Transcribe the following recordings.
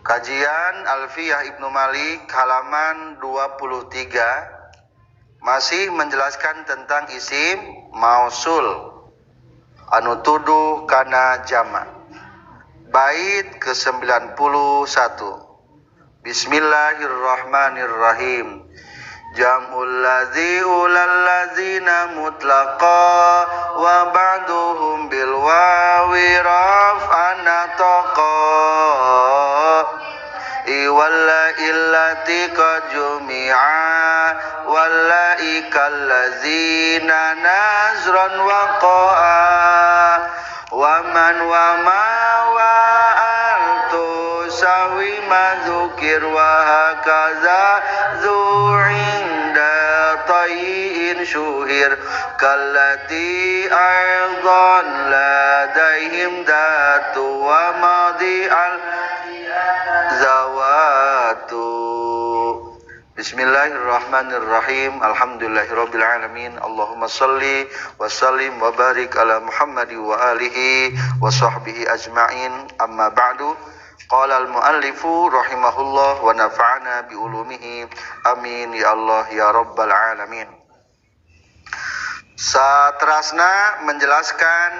Kajian Alfiyah Ibnu Malik halaman 23 masih menjelaskan tentang isim mausul anu tuduh kana jama. Bait ke-91. Bismillahirrahmanirrahim. Jam'ul ladzi ulal ladzina mutlaqa wa ba'duhum bil wawi raf'an taqa walla illati qad jumi'a walla ikal ladzina nazran waqa'a wa man wa ma wa altu sawi ma dzukir wa hakaza zu inda tayyin syuhir kallati aidan ladaihim datu wa madi al zawatu. Bismillahirrahmanirrahim. Alhamdulillahirabbil alamin. Allahumma salli wa sallim wa barik ala Muhammad wa alihi wa sahbihi ajma'in. Amma ba'du. Qala al-muallifu rahimahullah wa nafa'ana bi ulumihi. Amin ya Allah ya rabbal alamin. Satrasna menjelaskan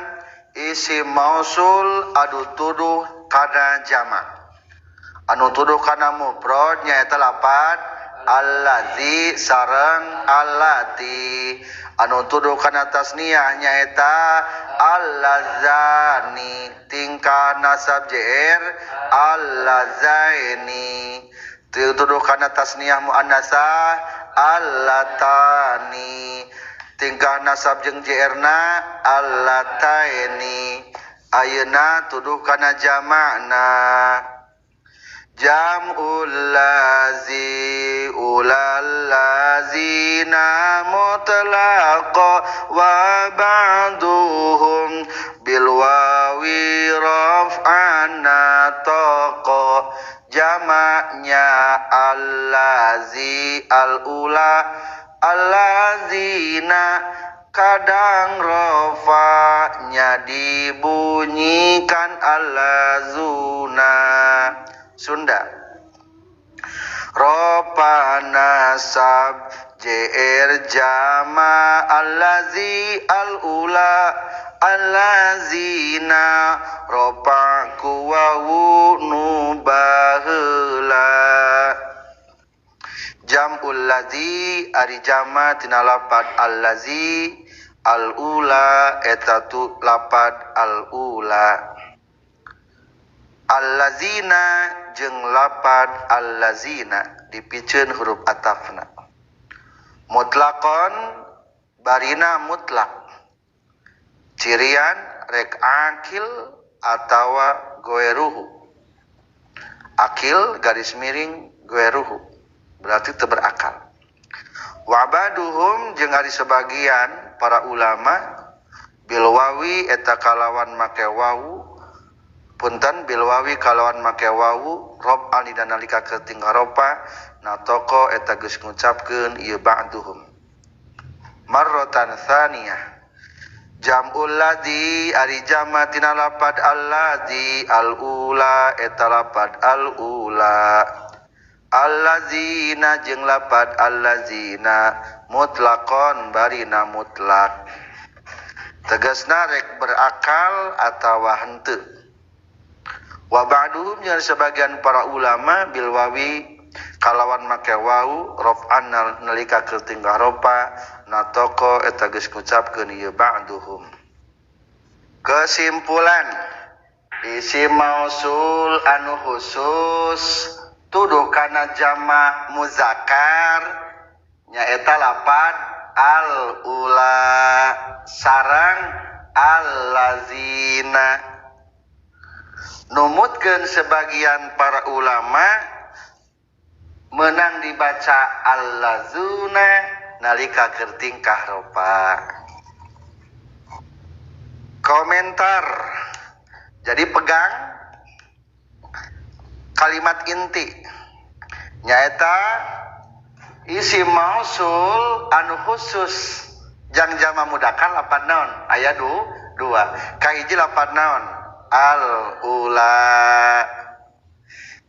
isi mausul adu tuduh kana jama. Anu tuduh kana mufrad nyaeta lapad allazi sareng allati. Anu tuduh kana tasniyah nyaeta allazani, tingkah nasab jr allazaini. Tuduh kana tasniyah muannasah allatani, tingkah nasab jeung jr-na allataini. Ayeuna tuduh kana jama'na. Jam'ul lazi ulal lazina mutlaqa wa ba'duhum bil wawi raf'an taqa. Jamaknya allazi al ula allazina kadang rafa'nya dibunyikan allazuna. Sunda ropa nasab jr jama allazi al ula allazina ropa kuwawu nubaheula. Jam'ul ladzi ari jama tina lapad allazi al ula eta tu lapad al ula. Allazina jeung lapad allazina dipiceun huruf atafna. Mutlaqon barina mutlak. Cirian rek akil atawa goeruhu. Akil garis miring goeruhu berarti teu berakal. Wa baduhum jeung ari sebagian para ulama bil wawi eta kalawan make wawu. Punten bilwawi kalawan make wawu rob alida nalika ketinggal ropa natoko eta geus ngucapkeun ieu ba'duhum. Marratan tsaniyah. Jam'ul ladzi ari jama tina lapad alladzi al ula eta lapad al ula. Allazina jeung lapad allazina mutlaqon barina mutlak. Tegasna rek berakal atawa henteu. Wa ba'duhum jeung sebagian para ulama bil wawi kalawan make wawu raf'an nalika keur tingkah ropa natoko eta geus ngucapkeun ieu ba'duhum. Kesimpulan isim mausul anu khusus tuduh kana jama muzakkar nyaeta lapad al ula sareng allazina. Numutkeun sebagian para ulama menang dibaca allazuna nalika keur tingkah ropa. Komentar. Jadi pegang kalimat inti nyaeta isi mausul anu khusus jang jama mudakar lapan naon aya dua kahiji lapan naon al ula.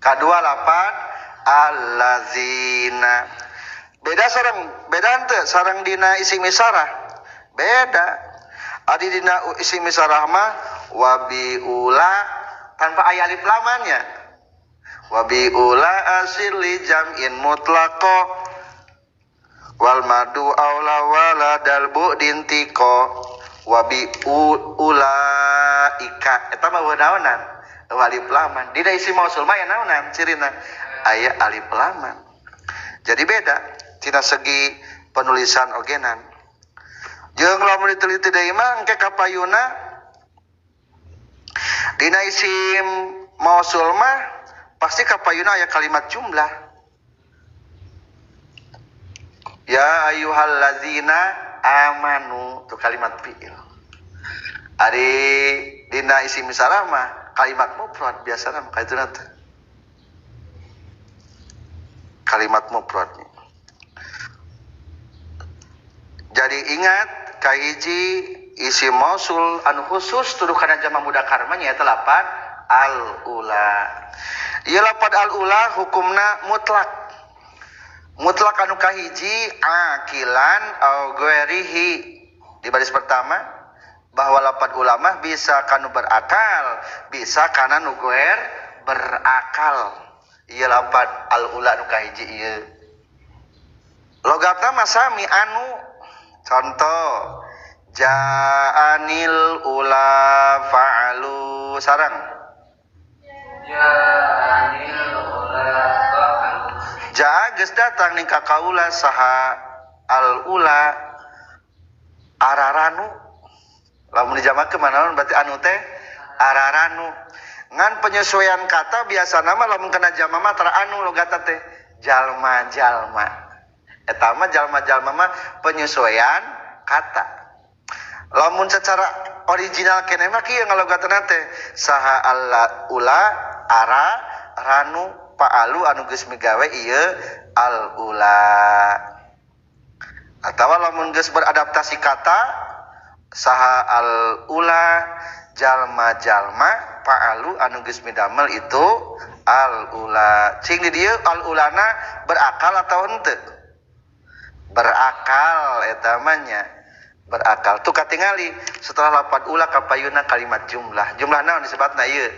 Kadua lapad allazina. Beda sareng beda henteu sareng dina isim isyarah. Beda. Adi dina isim isyarah mah wabi ula tanpa aya alif lamannya. Wabi ula asili jam'in mutlaqo wal madu aula wala dal bu'din tiko wabi ula ika eta mah naonan alif laman. Dina isim mausul mah aya naonan cirina aya alif laman. Jadi beda tina segi penulisan ogenan. Jeung lamun diteliti deui mah engke kapayuna dina isim mausul mah pasti kapayuna aya kalimat jumlah. Ya ayyuhallazina amanu tuh kalimat fi'il. Ari dina isim isyarah mah kalimat mufrad biasana mah kitu teh. Kalimat mufrad. Jadi ingat kahiji isim mausul anu khusus tuduh kana jama mudakar mah nyaeta lapad al ula. Ieu lapad al ula hukumna mutlak. Mutlak anu kahiji akilan au ghairihi. Di baris pertama bahwa lapad ulama bisa kanu berakal, bisa kana nu ghair berakal. Ieu lapad al ula anu kahiji ieu. Logatna mah sami anu contoh ja'anil ula fa'alu sarang ja'anil ula fa'alu. Ja'a geus datang ning ka kaula saha al ula araranu. Lamun dijamakeun manaon berarti anu teh araranu. Ngan penyesuaian kata biasana mah lamun kana jama mah tara anu logatna teh jalma-jalma. Eta mah jalma-jalma mah penyesuaian kata. Lamun secara original keneh mah kieu ngalogatna teh saha alla ula ara ranu pa'alu anu geus migawe ieu al ula. Atawa lamun geus beradaptasi kata saha al ula jalma-jalma pa'alu anu geus midamel itu al ula. Cing di dieu al ulana berakal atau henteu? Berakal eta mah nya. Berakal tuh katingali setelah lapad ula kapayuna kalimat jumlah. Jumlah naon disebutna ieu?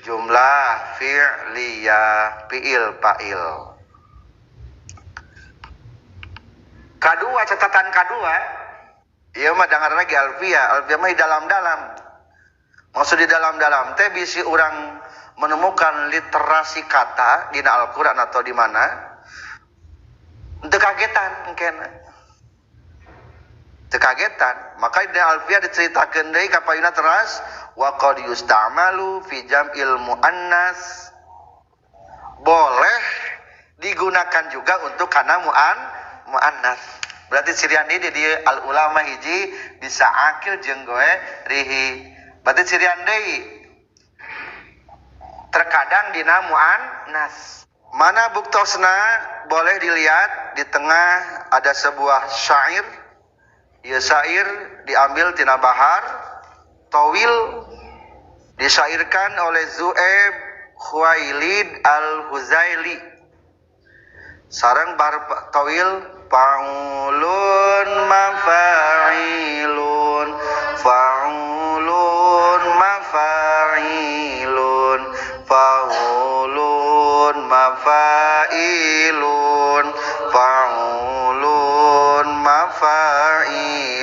Jumlah fi'liyah fi'il fa'il. Kadua catatan kadua ieu mah dangar lagi alfiah. Alfiah mah di dalam-dalam. Maksud di dalam-dalam teh bisi urang menemukan literasi kata dina Al-Qur'an atau di mana teu kagetan engkena. Teu kagetan, maka di alfiah diceritakeun deui ka payuna teras wa qad yusta'malu fi jam'il muannas. Boleh digunakan juga untuk kana muannas. Berarti cirian ini di al ulama hiji bisa akil jeung goe rihi. Berarti cirian deui terkadang dina muannas. Mana buktosna boleh dilihat di tengah ada sebuah syair. Ieu syair diambil tina bahar tawil disyairkan oleh Zu'aib Khuwailid Al-Huzaili. Sareng bahar tawil fa'ulun mafa'ilun fa'ulun mafa'ilun fa'ulun mafa'ilun fa'ulun mafa'ilun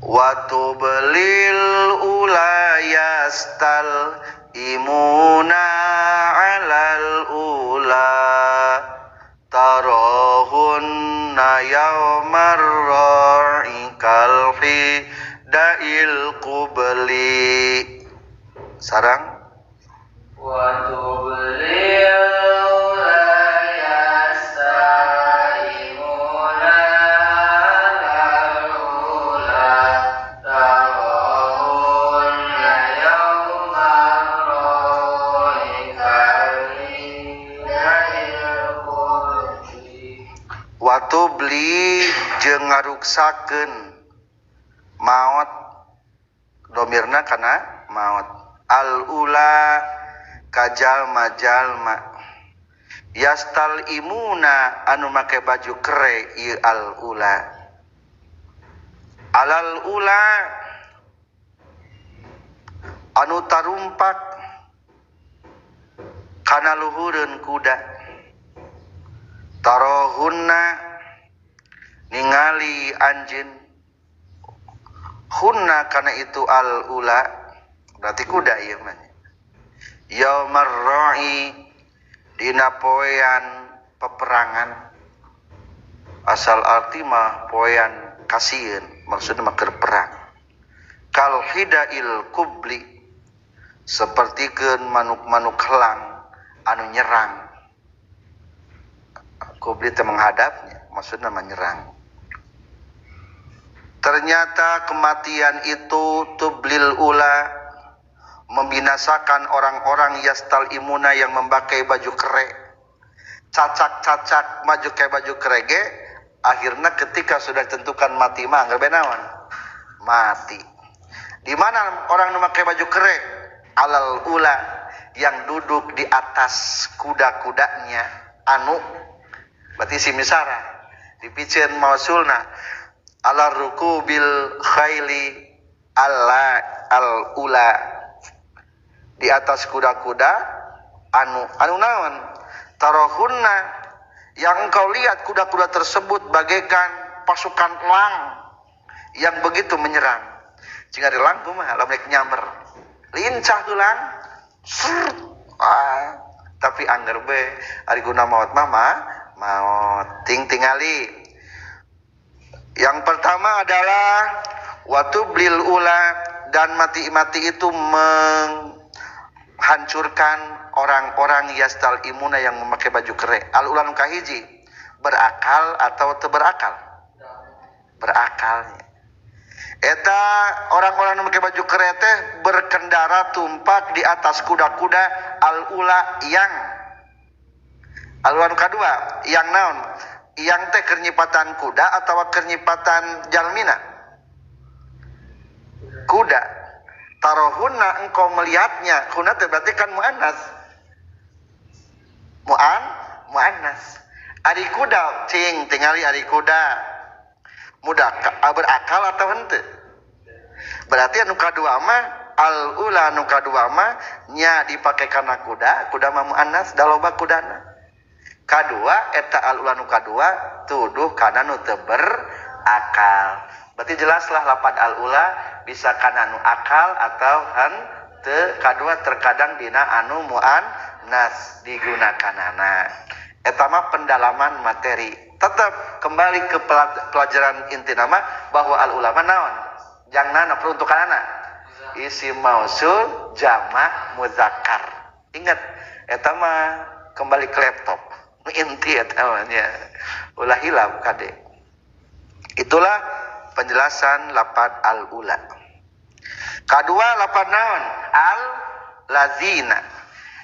wa tublil ula yastal imuna alal ula tarahunna yawmar ra'i kalfi da'il qubli. Sarang wa tublil ula yastaimuna alal ula tarahunna yawmar ra'i kalfi da'il qubli. Wa tubli jeung ngaruksakeun maot domirna kana maot. Al ula ka jalma-jalma yastal imuna anu make baju kere ieu al ula. Alal ula anu tarumpak kana luhureun kuda. Tarohunna ningali anjeun hunna kana itu al ula berarti kuda ieu mah. Yaumar ra'i dina poean peperangan. Asal arti mah poean kasieun, maksudna mah keur perang. Kal hidail kubli sapertikeun manuk-manuk helang anu nyerang. Kubli teh menghadapnya, maksudna menyerang. Ternyata kematian itu tublil ula membinasakan orang-orang yastal imuna yang memakai baju kere. Cacak-cacak maju kayak baju kerege, akhirnya ketika sudah ditentukan mati mah anggar benawan mati. Di mana orang memakai baju kere? Alal ula yang duduk di atas kuda-kudanya anu berarti si misara dipiceun mausulna ala rukubil khaili alla al ula di atas kuda-kuda anu anu naon tarohunna yang engkau lihat kuda-kuda tersebut bagaikan pasukan elang yang begitu menyerang. Jika ada elang kumaha lamun rek nyamber lincah tulang srrt, ah, tapi angger be ari guna maot mama maot ting tingali. Yang pertama adalah watublil ula dan mati-mati itu menghancurkan orang-orang yastal imuna yang memakai baju kere. Al ula nu kahiji berakal atau teu berakal? Berakalnya. Eta orang-orang yang memakai baju kere teh berkendara tumpak di atas kuda-kuda al ula yang al ula nu kadua yang naon? Yang teh keur nyipatan kuda atau keur nyipatan jalmina? Kuda. Tarohunna engkau melihatnya. Hunna teh berarti kan muannas. Muannas. Ari kuda cing tingali ari kuda. Muda berakal atau henteu? Berarti anu kadua mah al ula anu kadua mah nya dipake kana kuda, kuda mah muannas da loba kudana. Kadua eta al ula nu kadua tuduh kana nu teu berakal. Berarti jelaslah lapad al ula bisa kana nu akal atau henteu. Kadua terkadang dina anu muannas digunakanana. Eta mah pendalaman materi. Tetap kembali ke pelajaran inti nama bahwa al ulama naon? Jangan peruntukanana isim mausul jamak muzakkar. Ingat eta mah kembali ke laptop. Inti eta mah nya. Ulah hilap kade. Itulah penjelasan lapad al ula. Kadua lapad naon? Al lazina.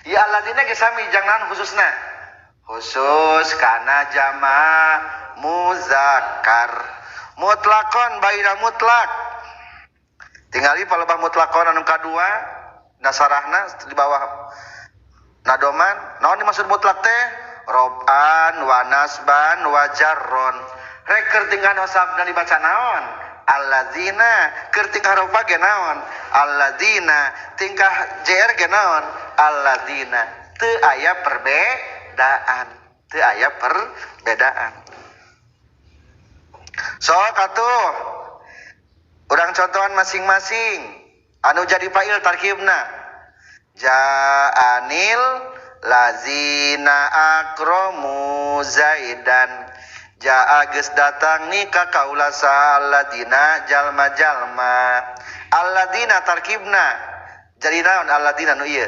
Ya al lazina ge sami jangan khususna. Khusus kana jamak muzakkar. Mutlakon baina mutlak. Tingali palebah mutlakon anu kadua nasarahna di bawah nadoman. Naon dimaksud mutlak teh? Rob'an wa nasban wa jarron. Rek keur tingkah nasabna dibaca naon? Allazina. Keur tingkah rofa ge naon? Allazina. Tingkah jr ge naon? Allazina. Teu aya perbedaan. Teu aya perbedaan. Sok atuh urang contohan masing-masing. Anu jadi fa'il tarkibna. Ja'anil lazina akromu zaidan. Ja'a geus datang ni ka kaula saladina jalma-jalma. Alladina tarkibna. Jadi naon alladina nu ieu?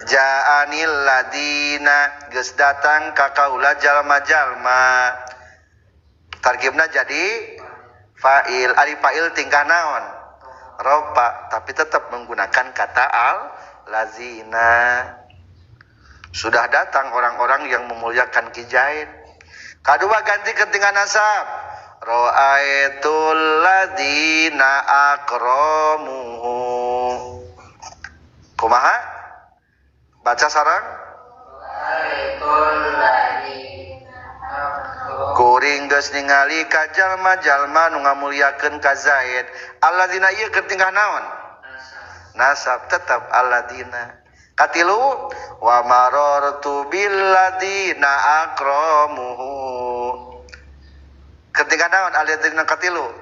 Ja'anil ladina geus datang ka kaula jalma-jalma. Tarkibna jadi fa'il. Ari fa'il tingkah naon? Rofa, tapi tetap menggunakan kata al lazina. Sudah datang orang-orang yang memuliakan Ki Zaid. Kadua ganti ketinggalan nasab. Ra'aitul ladzina akramuhum. Kumaha? Baca sareng kuring geus ningali ka jalma-jalma nu ngamulyakeun ka Zaid. Alladzina ieu keur tingkah naon? Nasab tetap alladzina. Katilu wa marartu billadina akramuhu. Keur tingkah naon alladzina katilu?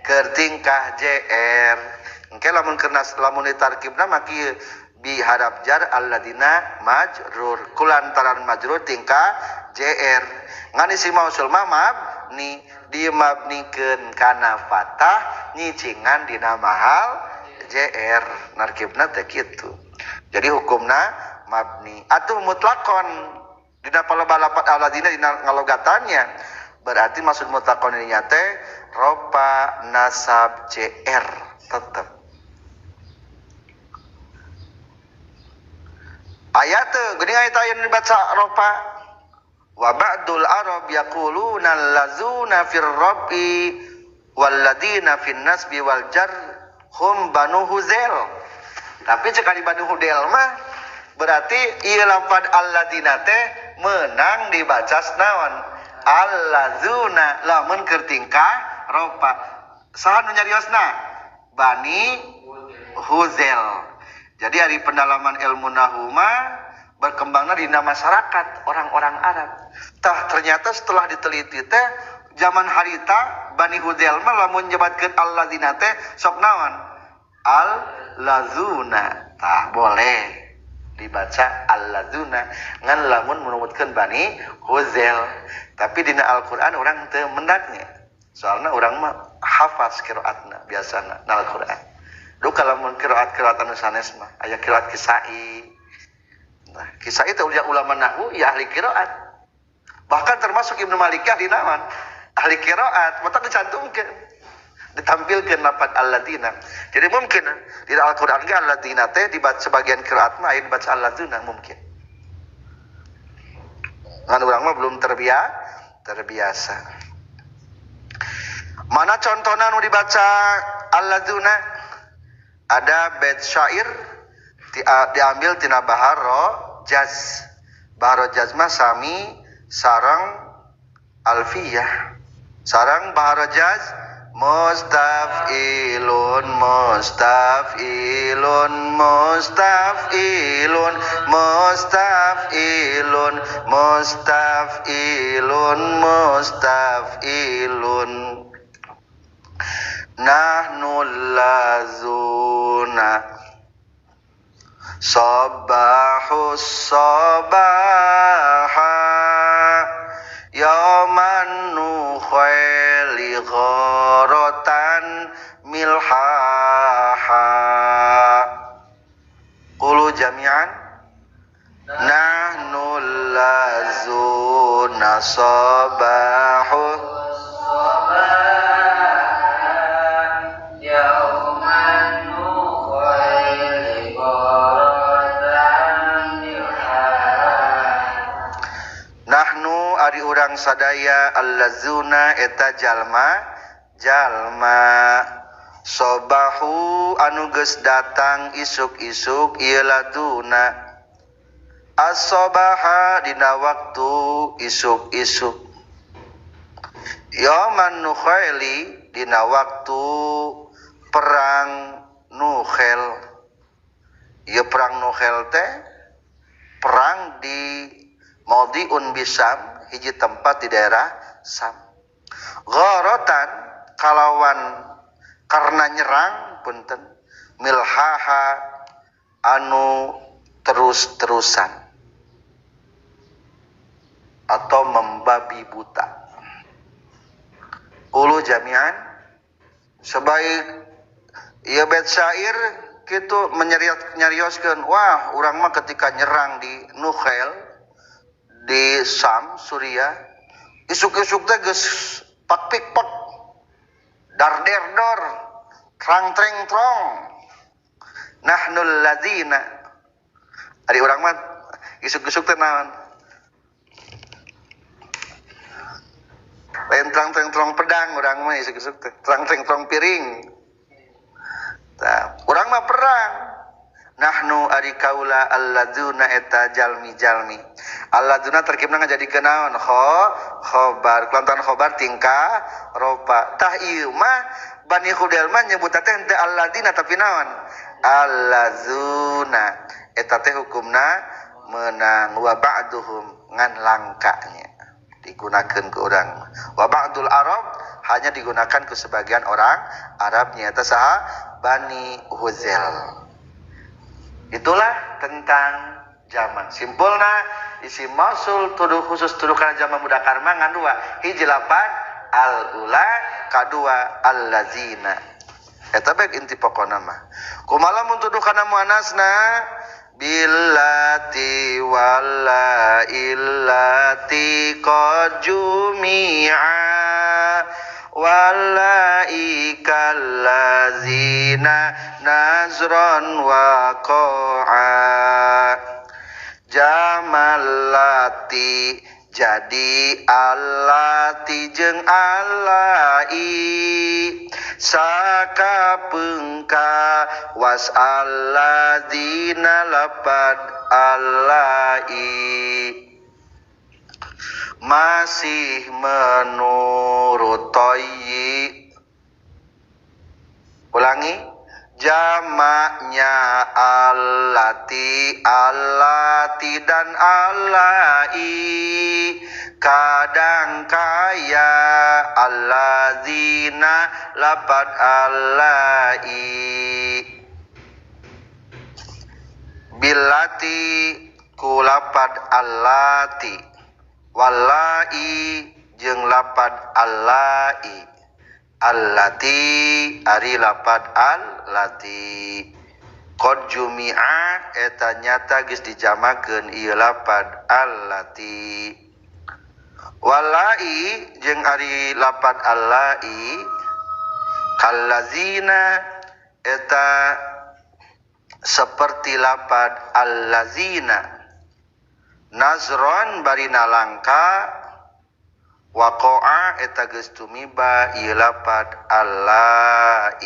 Keur tingkah JR. Engke lamun keur lamun ditarkibna mah kieu bi harap jar alladzina majrur kulantaran majrur tingkah JR. Ngan isi mausul mah mabni dimabnikeun kana fathah nyicingan dina mahal JR narkibna teh kitu. Jadi hukumna mabni atuh mutlakon dina palebah lapat alladzina dina ngalogatannya berarti maksud mutlakon ini teh ropa nasab JR tetep. Ayat teu geuning aya aya dibaca ropa wa ba'dul arab yaquluna allazuna fir rabbi walladina fin nasbi wal jar hum banu huzel. Tapi cek ari banu huzel mah berarti ieu lafad alladina teh meunang dibaca naon allazuna lamun keur tingkah ropa. Saha nu nyariosna? Bani Huzel. Jadi ari pendalaman ilmu nahwu mah berkembangna dina masyarakat orang-orang Arab. Tah ternyata setelah diteliti teh zaman harita Bani Huzel mah lamun nyebatkeun alladzina teh sok naon? Allazuna. Tah boleh dibaca allazuna ngan lamun menumutkeun Bani Huzel. Tapi dina Al-Qur'an urang teu mendaknya. Soalna urang mah hafaz qiraatna biasana na Al-Qur'an. Duka lamun qiraat-qiraat anu sanes mah aya qiraat Kisai. Nah, Kisai teh ulama nahwu ya ahli qiraat. Bahkan termasuk Ibnu Malik ahli naon? Ahli qiraat, mata dicantumkeun. Ditampilkeun lafaz alladzina. Jadi mungkin di Al-Qur'an ge alladzina teh dibaca sebagian qiraat mah aya dibaca alladzuna mungkin. Ngan urang mah belum terbiasa. Mana contohna nu dibaca alladzuna? Ada bait syair diambil tina baharo jaz. Baharo jaz mah sami sareng alfiyah. Sareng baharo jaz mustafilun mustafilun mustafilun mustafilun mustafilun mustafilun. Nahnu lazuna sabahus sabaha yauman nukhaili gharatan milhaha. Qulu jami'an nahnu lazuna sabahus nahnu ari urang sadaya allazuna eta jalma jalma sobahu anu geus datang isuk-isuk ieu laduna as-sobaha dina waktu isuk-isuk yauman nukhaili dina waktu perang Nukhel. Ieu perang Nukhel teh perang di Maudiun Bisam, hiji tempat di daerah Sam. Gharatan kalawan karena nyerang punten milhaha anu terus-terusan atau membabi buta. Ulu jami'an sebaik ieu bait syair kitu menyarioskeun wah urang mah ketika nyerang di Nukhel di Sam Suriah isuk-isuk teh geus pak pik pak dar der dor trang treng trong nahnul ladzina. Ari urang mah isuk-isuk teh naon? Lain trang treng trong pedang urang mah isuk-isuk teh trang treng trong piring. Tah, urang mah perang. Nahnu ari kaula alladzuna eta jalmi-jalmi alladzuna terkibna ngajadikeun naon khobar kulantaran khobar tingkah ropa tah ieu mah Bani Khudail mah nyebut teh henteu alladzina tapi naon alladzuna eta teh hukumna menang wa ba'duhum ngan langkanya digunakan ke orang wa ba'dul Arab hanya digunakan ke sebagian orang Arab nyata saha Bani Huzail. Itulah tentang zaman. Simpulna isim mausul tuduh khusus tuduh kana jama mudakar mah ngan dua, hiji lapan al ula, kadua allazina. Eta bae inti pokona mah. Kumaha mun tuduh kana muannasna billati walla illati qad jumi'a walaika allazina nazran waqa'a jamallati jadi allati jeung allai sakapengka was alladzina lapad allai masih menurut toyi. Ulangi jamaknya allati allati dan allai kadang kaya allazina lapad allai billati ku lapad allati wallai jeung lapad allai allati ari lapad allati qad jumi'a eta nyata geus dijamakeun ieu lapad allati wallai jeung ari lapad allai kallazina eta seperti lapad allazina nazron bari nalangka waqa'a eta geus tumiba ieu lapad allai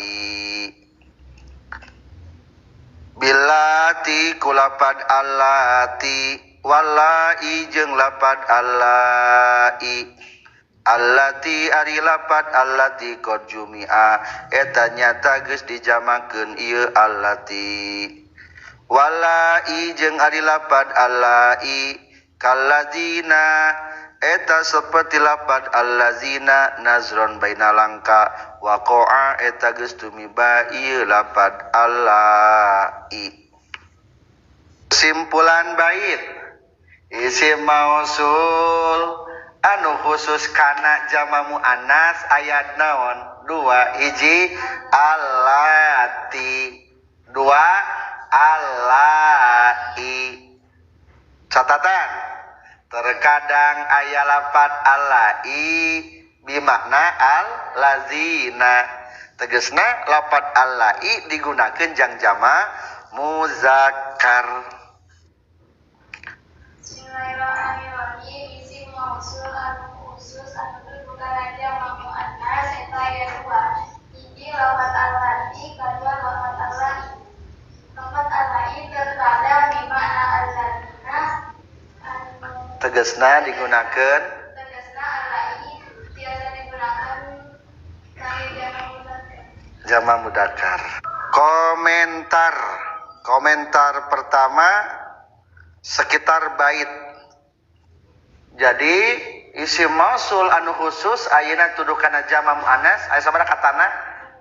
billati ku lapad allati wallai jeung lapad allai allati ari lapad allati qad jumi'a eta nyata geus dijamakeun ieu allati wallai jeung ari lapad allai kallazina eta seperti lapad allazina nazron baina langka waqa'a eta geus tumiba ieu lapad allai. Kesimpulan bait isim mausul anu khusus kana jama muannas ayat naon dua hiji allati dua allai. Catatan terkadang aya lapad allai bimakna allazina tegesna lapad allai digunakeun jang jama muzakkar. Bismillahirrahmanirrahim. Isim mausul anu khusus anu bukan jama muannas eta aya dua hiji lapad allati kadua lapad allai. Lapad allai terkadang bimakna allazina tegesna digunakeun tegesna allai biasa digunakan jama mudzakkar. Komentar komentar pertama sekitar bait. Jadi isim mausul anu khusus ayeuna tuduh kana jama muannas aya sabaraha katana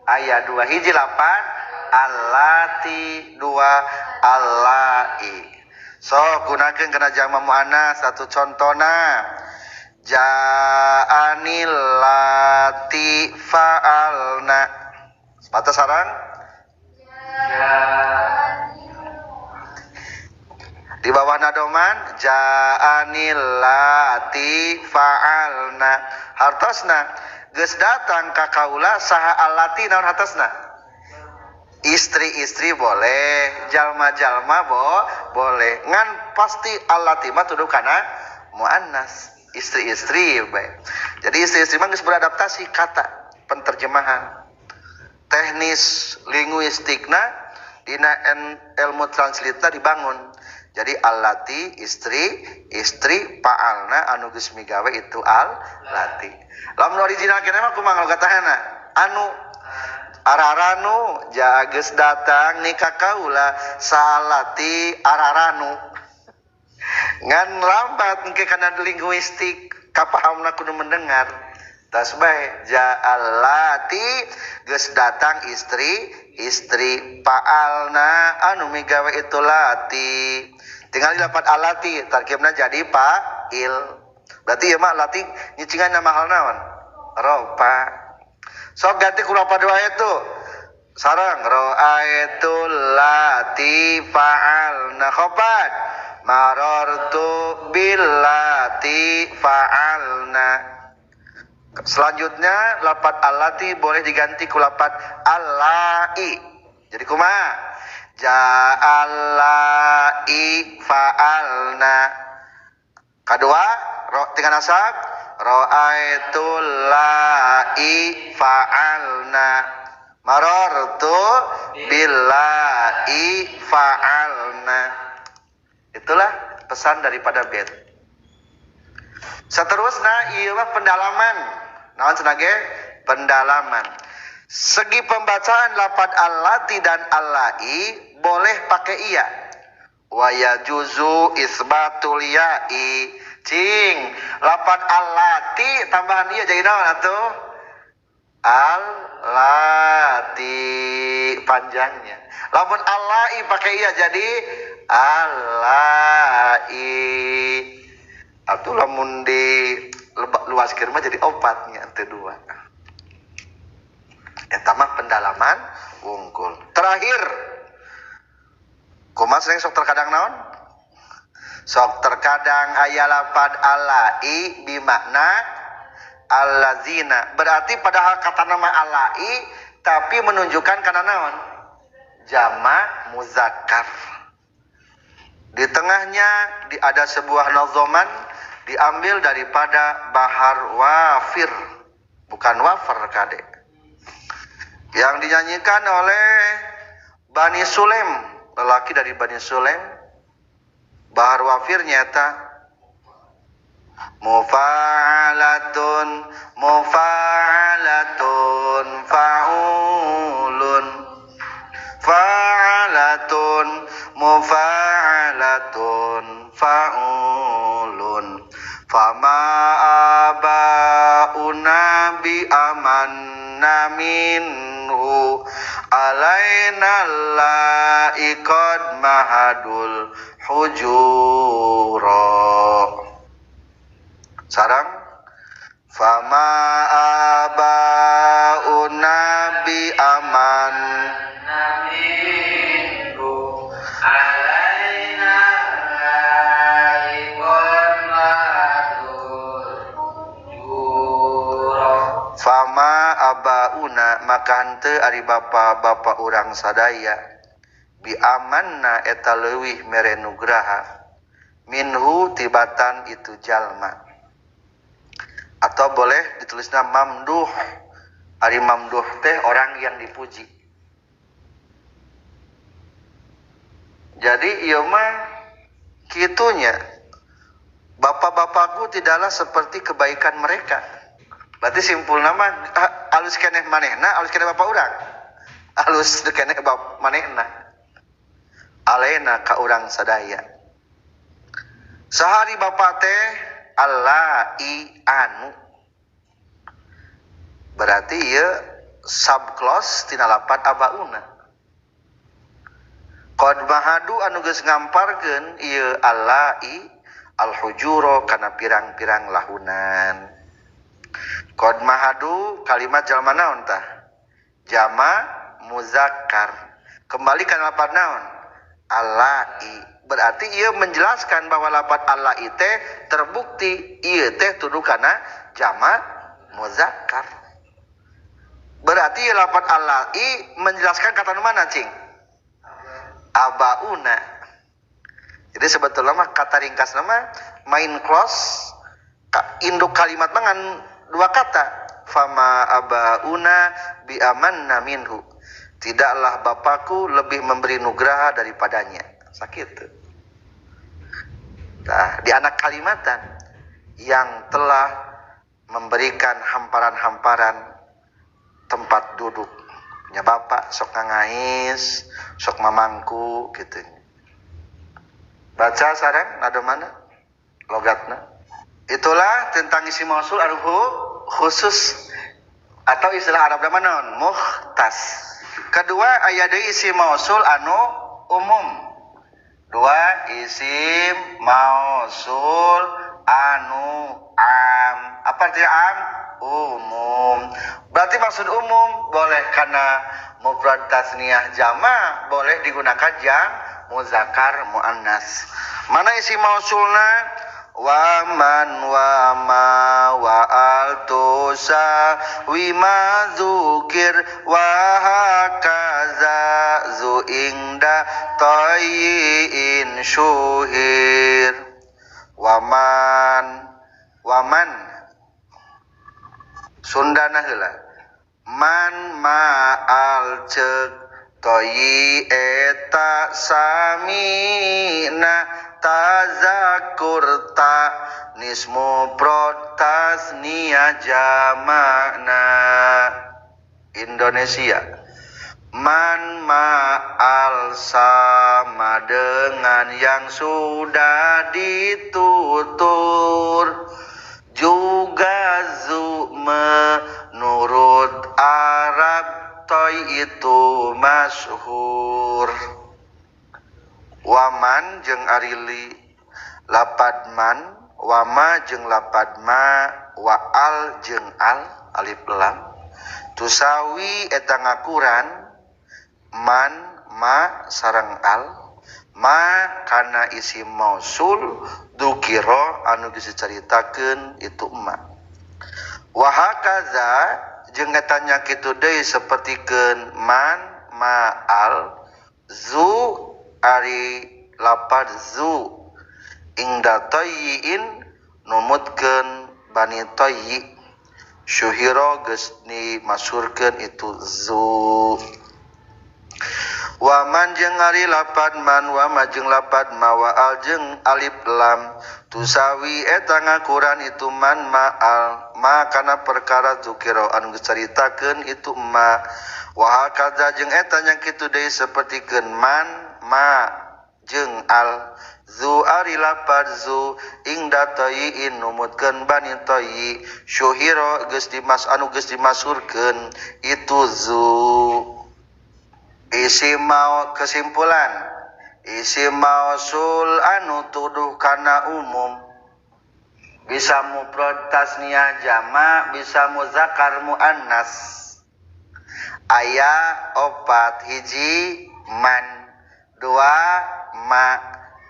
aya dua hiji lapan allati dua allai. So gunakeun kana jama muannas satu contona ja'anil lati fa'alna sepatah sarang di bawah nadoman ja'anil lati fa'alna hartosna geus datang ka kaula saha allati naon hartosna istri-istri boleh jalma-jalma boleh ngan pasti allati mah tuduh kana muannas istri-istri bae. Jadi istri-istri mah geus beradaptasi kata penterjemahan teknis linguistikna Dina ilmu translate dibangun. Jadi allati istri, istri fa'alna anu geus migawe itu allati. Lamun original keneh mah kumaha katahana? Anu araranu ja geus datang nikah kaula salati araranu. Ngan lambat engke kana linguistik kapahamna kudu mendengar. Tas bae ja allati geus datang istri, istri fa'alna anu migawe itu lati. Tinggal dilapat alati tarkibna jadi fa'il. Berarti ieu mah lati nyicingan nama hal naon? Rofa. Sok ganti ku lapat dua itu. Sareng ra'aitu lati fa'alna khobat marartu billati fa'alna. Selanjutnya lapat alati boleh diganti ku lapat allai. Jadi kumaha? Ja'allai fa'alna. Kedua, ro dengan nasab ra'aitu lai fa'alna marartu billahi fa'alna. Itulah pesan daripada bait. Seterusnya ieu mah pendalaman. Naon cenah ge? Pendalaman. Segi pembacaan lafaz allati dan allai boleh pakai iya. Wa yajuzu isbatul ya'i. Cing, lafaz allati tambahan iya jadi naon atuh? Allati panjangnya. Lamun allai pakai iya jadi allai. Atuh lamun di luas mah jadi opatnya teu dua. Eta mah pendalaman wungkul. Terakhir, kumaha sering sok terkadang naon? Sok terkadang aya lafad allai bimakna allazina. Berarti padahal kata nama allai tapi menunjukkan kana naon? Jama muzakkar. Di tengahnya ada sebuah nazoman diambil daripada bahar wafir, bukan wafer kade. Yang dinyanyikan oleh Bani Sulaim, lelaki dari Bani Sulaim. Bahar wafir nyata mufa'alatun mufa'alatun fa'ulun fa'alatun mufa'alatun fa'ulun fama abauna bi amanna minhu alaina laikad mahadul hujura. Sarang fama abauna bi aman minhu alaina laikad mahadul hujura. Fama abauna maka henteu ari bapa-bapa urang sadaya bi amanna eta leuwih mere nugraha minhu tibatan itu jalma. Atau boleh ditulisna mamduh. Ari mamduh teh orang yang dipuji. Jadi ieu mah kitunya bapak-bapakku tidaklah seperti kebaikan mereka. Berarti simpul nama alus keneh manehna, alus keneh bapak urang. Alus keneh bap manehna. Alena ka urang sadaya. Sehari bapak teh allai anu. Berarti ieu subclause tina lapat abauna. Qad mahadu anu geus ngamparkeun ieu allai alhujuro kana pirang-pirang lahunan. Qad mahadu kalimat jalma naon tah? Jama muzakkar. Kembali kana lapat naon? Allai. Berarti ia menjelaskan bahwa lapat allai teh terbukti ieu teh tuduh kana jama muzakkar. Berarti ieu lapat allai menjelaskan kata nu mana cing? Abauna. Jadi sebetulnya mah kata ringkas nama main clause induk kalimat mah ngan dua kata. Fama abauna bi amanna minhu. Tidaklah bapakku lebih memberi nugraha daripadanya. Sakitu. Nah, di anak kalimatan yang telah memberikan hamparan-hamparan tempat duduk. Nya bapak sok ngangais, sok mamangku gitu. Baca sareng ada mana? Logatna. Itulah tentang isi mausul anu khusus atau istilah Arab nama naon? Mukhtas. Kedua aya deui isim mausul anu umum. Dua isim mausul anu am. Apa artinya am? Umum. Berarti maksud umum boleh karena mufrad tasniyah jama, boleh digunakan jam muzakkar muannas. Mana isim mausulna? Wa man wa ma wa al tusa wi ma zukir wa hakaza zu ingda tayyin syuhir. Waman waman Sundana heula man ma al ceuk toyi eta samina tazakur ta nismu protasnia jamana. Indonesia man ma'al sama dengan yang sudah ditutur juga zu menurut Arab toy itu masyhur. Waman jeung arili lapad man, wama jeung lapad ma, wa al jeung al alif lam tusawi eta ngakuran man ma sareng al ma kana isim mausul dukira anu geus dicaritakeun itu ma. Wa hakaza jeung eta nya kitu deui sapertikeun man ma al zu ari lapad zu ingda tayyin numutkeun bani tayyi syuhira geus dimasyhurkeun itu zu. Wa man jeung ari lapad man wa ma jeung lapad ma wa al jeung alif lam tusawi eta ngakuran itu man ma al ma kana perkara zukira anu geus caritakeun itu ma. Wa hakaza jeung eta nya kitu deui sapertikeun man ma jeung al zu ari lapad zu ingda tayyin numutkeun bani tayyi syuhira geus dimas anu geus dimasyhurkeun itu zu. Isi mau kesimpulan isim mausul anu tuduh kana umum bisa mufrad tasniyah jama bisa muzakkar muannas. Aya opat hiji man, dua ma,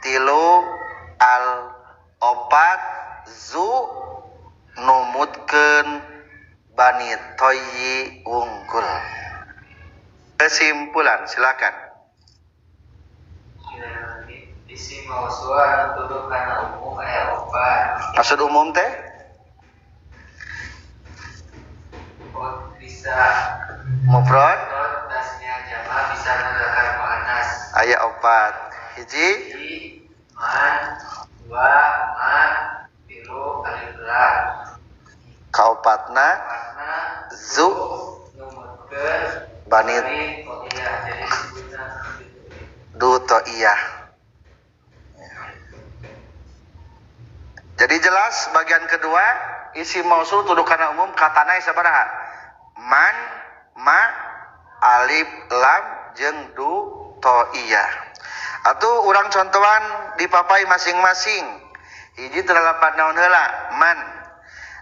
tilu al, opat zu numutkeun bani toyi wungkul. Kesimpulan silakan. Isim mausul anu tuduh kana umum aya opat. Maksud umum teh? Oh, bisa mufrad tasniyah jama bisa muzakkar muannas. Aya opat. Hiji man, dua ma, tilu alif lam. Kaopatna zu numutkeun bani du to'iyah. Jadi jelas bagian kedua isi mausul tuduh kana umum katana sabaraha? Man, ma, alif lam jeung du to'iyah. Atuh urang contohan dipapai masing-masing. Hiji terlapat naon heula? Man.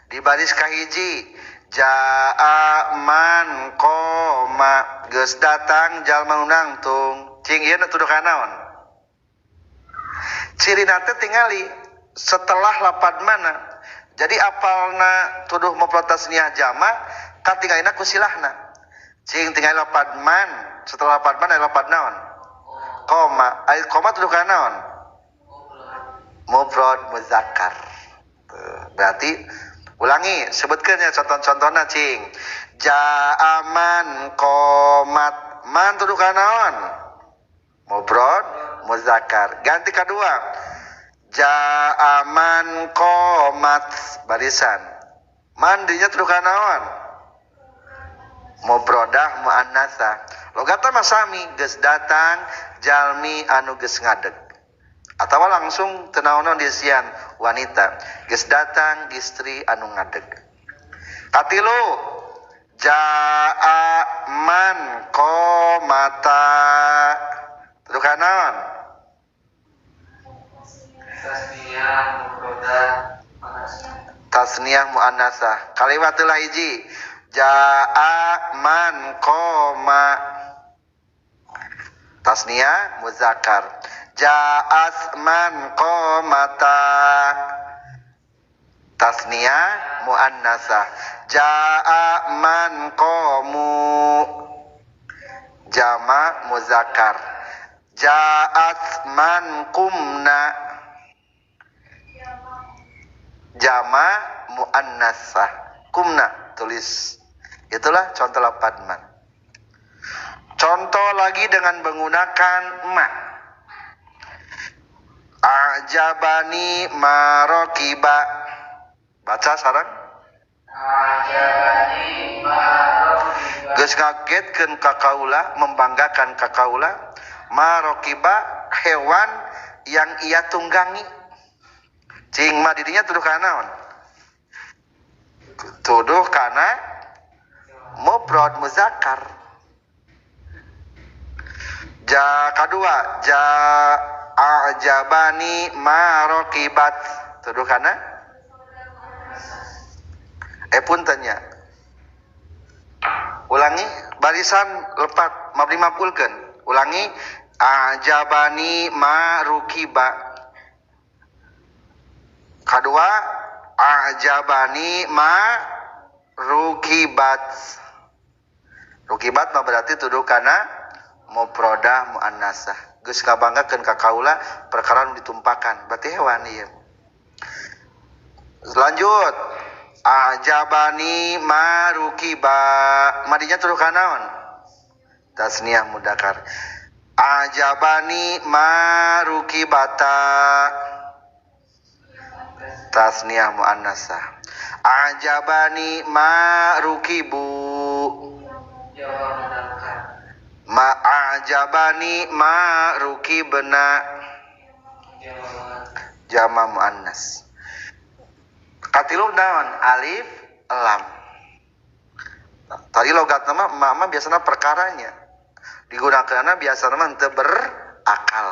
Di baris kahiji jaa man koma geus datang jalma nu nangtung. Cing ieu tuduh kana naon? Cirina teh tingali setelah lapad mana. Jadi apalna tuduh mufrad tasniyah jama katingalina ku silahna. Cing tingali lapad man, setelah lapad man aya lapad naon? Koma. Aya koma tuduh kana naon? Mufrad muzakkar. Berarti ulangi sebutkeun nya contoh-contohna cing. Jaa man qomat Man tuduh kana naon? Mufrad muzakkar. Ganti kedua. Jaa man qomat barisan. Man dinya tuduh kana naon? Mufradah muannasah. Logatna mah sami, geus datang jalmi anu geus ngadeg. Atawa langsung teu naon-naon disian wanita, geus datang istri anu ngadeg. Katilu jaa man qomata tuduh kana naon? Tasniyah mufradah tasniyah muannasah. Kaliwat heula hiji jaa man qoma tasniyah muzakkar. Ja'as man qomata tasniyah muannasah. Ja'a man qamu jama muzakkar. Ja'at man qumna jama muannasah. Qumna tulis. Itulah contoh lapad man. Contoh lagi dengan menggunakan ma. A'jabani marokiba. Baca sareng. A'jabani marokiba. Geus ngagetkeun ka kaula, membanggakan ka kaula, marokiba hewan yang ia tunggangi. Cing ma didinya tuduh kana naon? Tuduh kana mufrad muzakkar. Ja kadua ja a'jabani marokibat tuduh kana puntennya. Ulangi barisan lepat mabni maf'ulkeun. Ulangi a'jabani marukiba. Kadua a'jabani marukibat. Rukibat mah berarti tuduh kana mufradah muannasah. Geus ngabanggakeun ka kaula perkara nu ditumpakan berarti hewan ieu. Lanjut a'jabani marukiba madinya tuduh kana naon? Tasniyah mudzakkar. A'jabani marukibata tasniyah muannasah. A'jabani marukibu ma a'jabani marukibna jama muannas. Katilu naon? Alif lam. Tadi logat nama mama biasana perkaranya digunakanna biasana mah henteu berakal.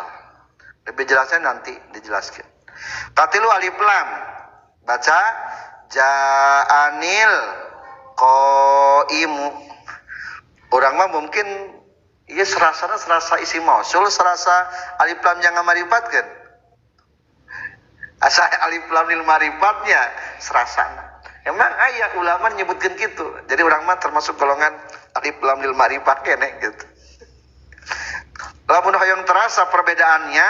Lebih jelasnya nanti dijelaskan. Katilu alif lam. Baca ja'anil qaimu. Urang mah mungkin ieu serasana serasa isim mausul, serasa alif lam yang ngamarifatkeun. Asa alif lam lil marifatnya serasana. Emang aya ulama nyebutkeun kitu. Jadi urang mah termasuk golongan alif lam lil marifat keneh gitu. Lamun hoyong terasa perbedaannya,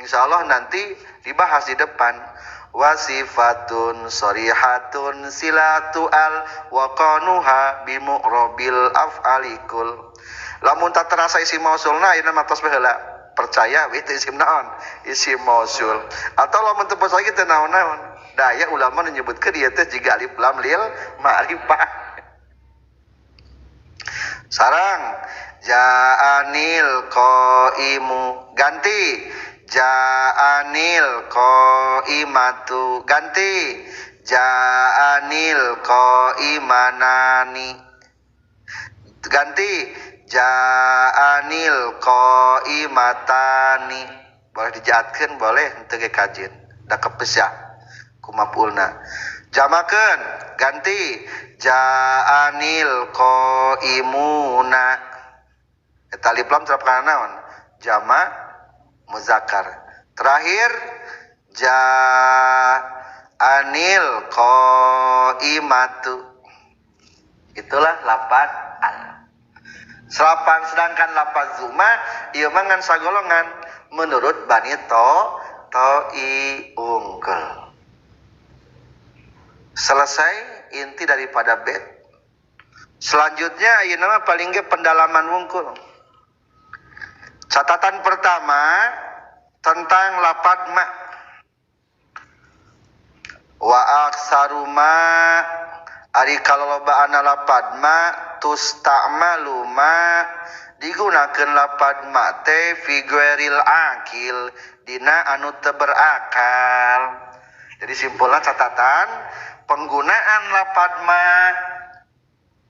insyaallah nanti dibahas di depan. Wasifatun shorihatun silatu al wa qanuha bi mu'rabil af'alikul. Lamun tak terasa isim mausulna ayeuna mah tos baheula. Percaya itu isim naon? Isim mausul. Atau lamun teu percaya teu naon-naon. Da aya ulama nu nyebutkeun ieu teh jiga alif lam lil ma'rifah. Sarang ja'anil qaimu ganti ja'anil qaimatu ganti ja'anil qaimanani ganti ja'anil qaimatani. Boleh dijaatkeun boleh henteu ge kajeun da kepesah kumapulna. Jamakeun ganti ja'anil qaimuna. Eta alif lam terap kana naon? Jama muzakkar. Terakhir ja'anil qaimatu. Itulah lafaz al. Selapan sedangkan lafaz zuma ieu mah ngan sagolongan menurut Bani to toi unggul. Selesai inti daripada bait. Selanjutnya ayeuna mah paling ge pendalaman wungkul. Catatan pertama tentang lapad ma. Wa aksaru ma ari kalolobaana lapad ma tusta'malu ma digunakeun lapad ma teh fi ghairil akil dina anu teu berakal. Jadi simpulna catatan penggunaan lapad ma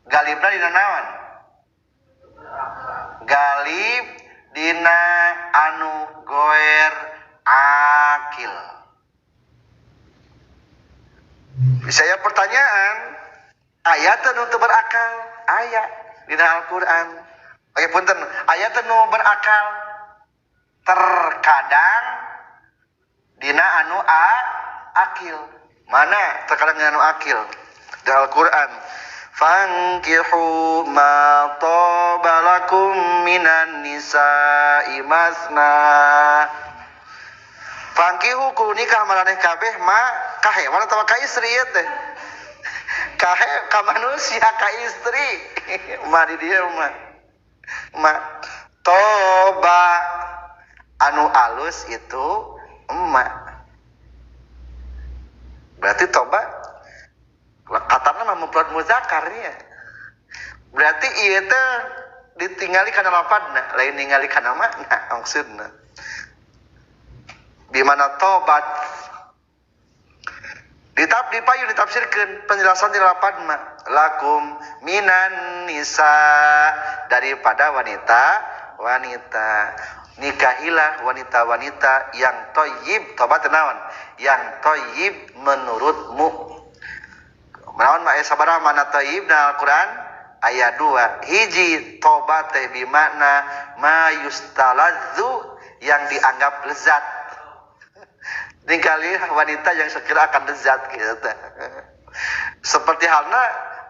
galibna dina naon? Galib dina anu goer akil. Saya pertanyaan, ayat nu teu berakal? Aya dina Al-Qur'an. Oke punten, ayat nu berakal terkadang dina anu akil. Mana terkadang dina anu akil? Di Al-Qur'an. Fankihu ma taba lakum minan nisa'i masna. Fankihu ku nikah maraneh kabeh ma ka hewan atawa ka istri ieu teh. Ka ka manusia ka istri. Ma di dieu mah. Ma toba anu alus itu emak. Berarti toba katana mah mufrad muzakkar nya. Berarti ieu teh ditinggali kana lapadna, lain ningali kana makna maksudna. Di mana tobat ditap dipayun ditafsirkeun penjelasan di lapad ma lakum minan nisa daripada wanita wanita nikahilah wanita-wanita yang thayyib tobat naon yang thayyib menurutmu. Manaon mah aya sabaraha mana thayyib na Al-Qur'an ayat 2 hiji tobat teh bimakna ma yustalazzu yang dianggap lezat. Ningkali wanita yang sekira akan lezat gitu. Seperti halnya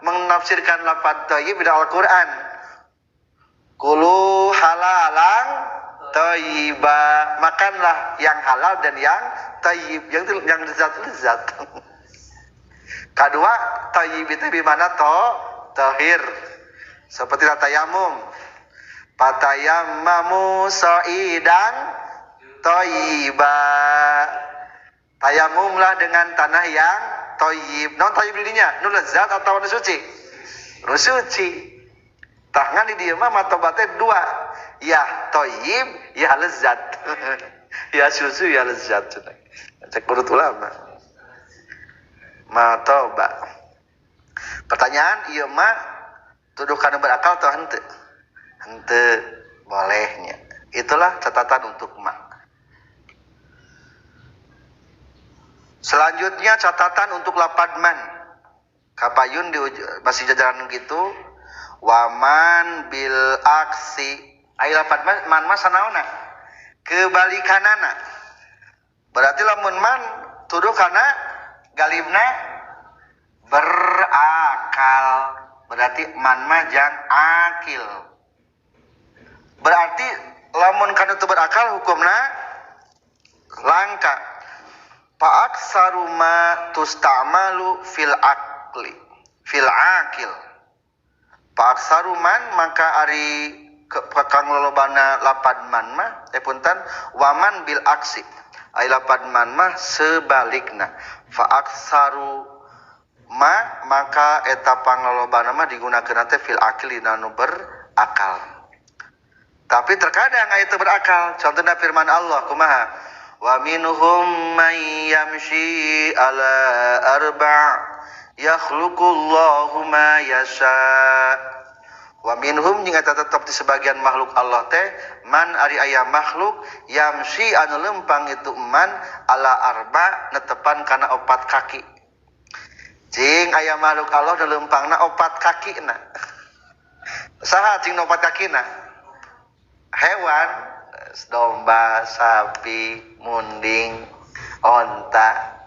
menafsirkan lafaz thayyib di Al-Qur'an. Kulu halalan thayyiba, makanlah yang halal dan yang thayyib, yang lezat-lezat. Kedua, thayyib itu di mana to tahir. Seperti tayamum. Patayammamu sa'idan thayyiba. Tayamumlah dengan tanah yang thayyib. Non thayyib dirinya, nu lezat atau nu suci? Nu suci. Tangan di dieu mah matobatnya dua. Ya thayyib, ya lezat. Ya susu, ya lezat. Cek urut ulama. Matoba. Pertanyaan, ieu mah tuduh kana berakal atau henteu? Henteu bolehnya. Itulah catatan untuk ma. Selanjutnya catatan untuk lapad man. Kapayun di masih jajaran gitu. Waman bil aksi. Ai lapad man, man mah sanaona? Kebalikanana. Berarti lamun man tuduh kana galibna berakal. Berarti man mah jang akil. Berarti lamun kana teu berakal hukumna langka. Fa'aksaru ma tusta'malu fil aqli fil akil. Fa'aksaru man maka ari kang lolobana lapad man mah punten waman bil aksi ai lapad man mah sebalikna. Fa'aksaru ma maka eta panglolobana mah digunakeun teh fil akil dina nu berakal. Tapi terkadang aya teu berakal. Contohna firman Allah kumaha? Wa minhum man yamshi ala arba' yakhluqullahu ma yasha. Wa minhum jeung eta tetep di sebagian makhluk Allah teh man ari aya makhluk yamshi anu lempang itu man ala arba' netepan kana opat kaki. Cing aya makhluk Allah nu lempangna opat kakina. Saha cing opat kakina? Hewan, domba, sapi, munding, onta.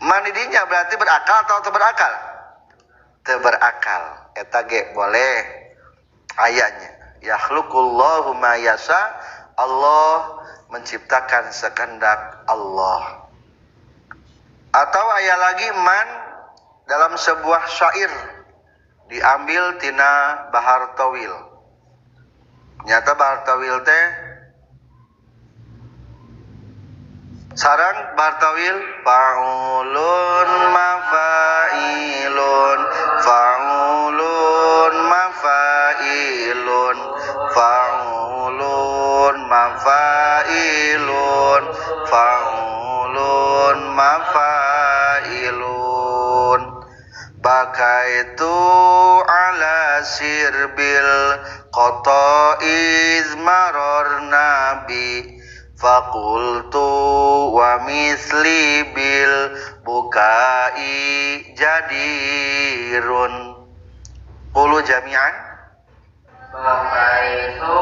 Manidinya berarti berakal atau tak berakal? Teu berakal. Eta ge boleh ayatnya. Yakhluqullahu ma yasha. Allah menciptakan sekehendak Allah. Atau ayat lagi man dalam sebuah syair. Diambil tina bahar tawil. Nyata bahar tawil teh sarang bahar tawil fa'ulun mafa'ilun fa'ulun mafa'ilun fa'ulun mafa'ilun fa'ulun mafa'ilun bakaitu ala sirbil qata iz maror nabi faqultu wa misli bil bukai jadirun. Qulu jami'an. Bakaitu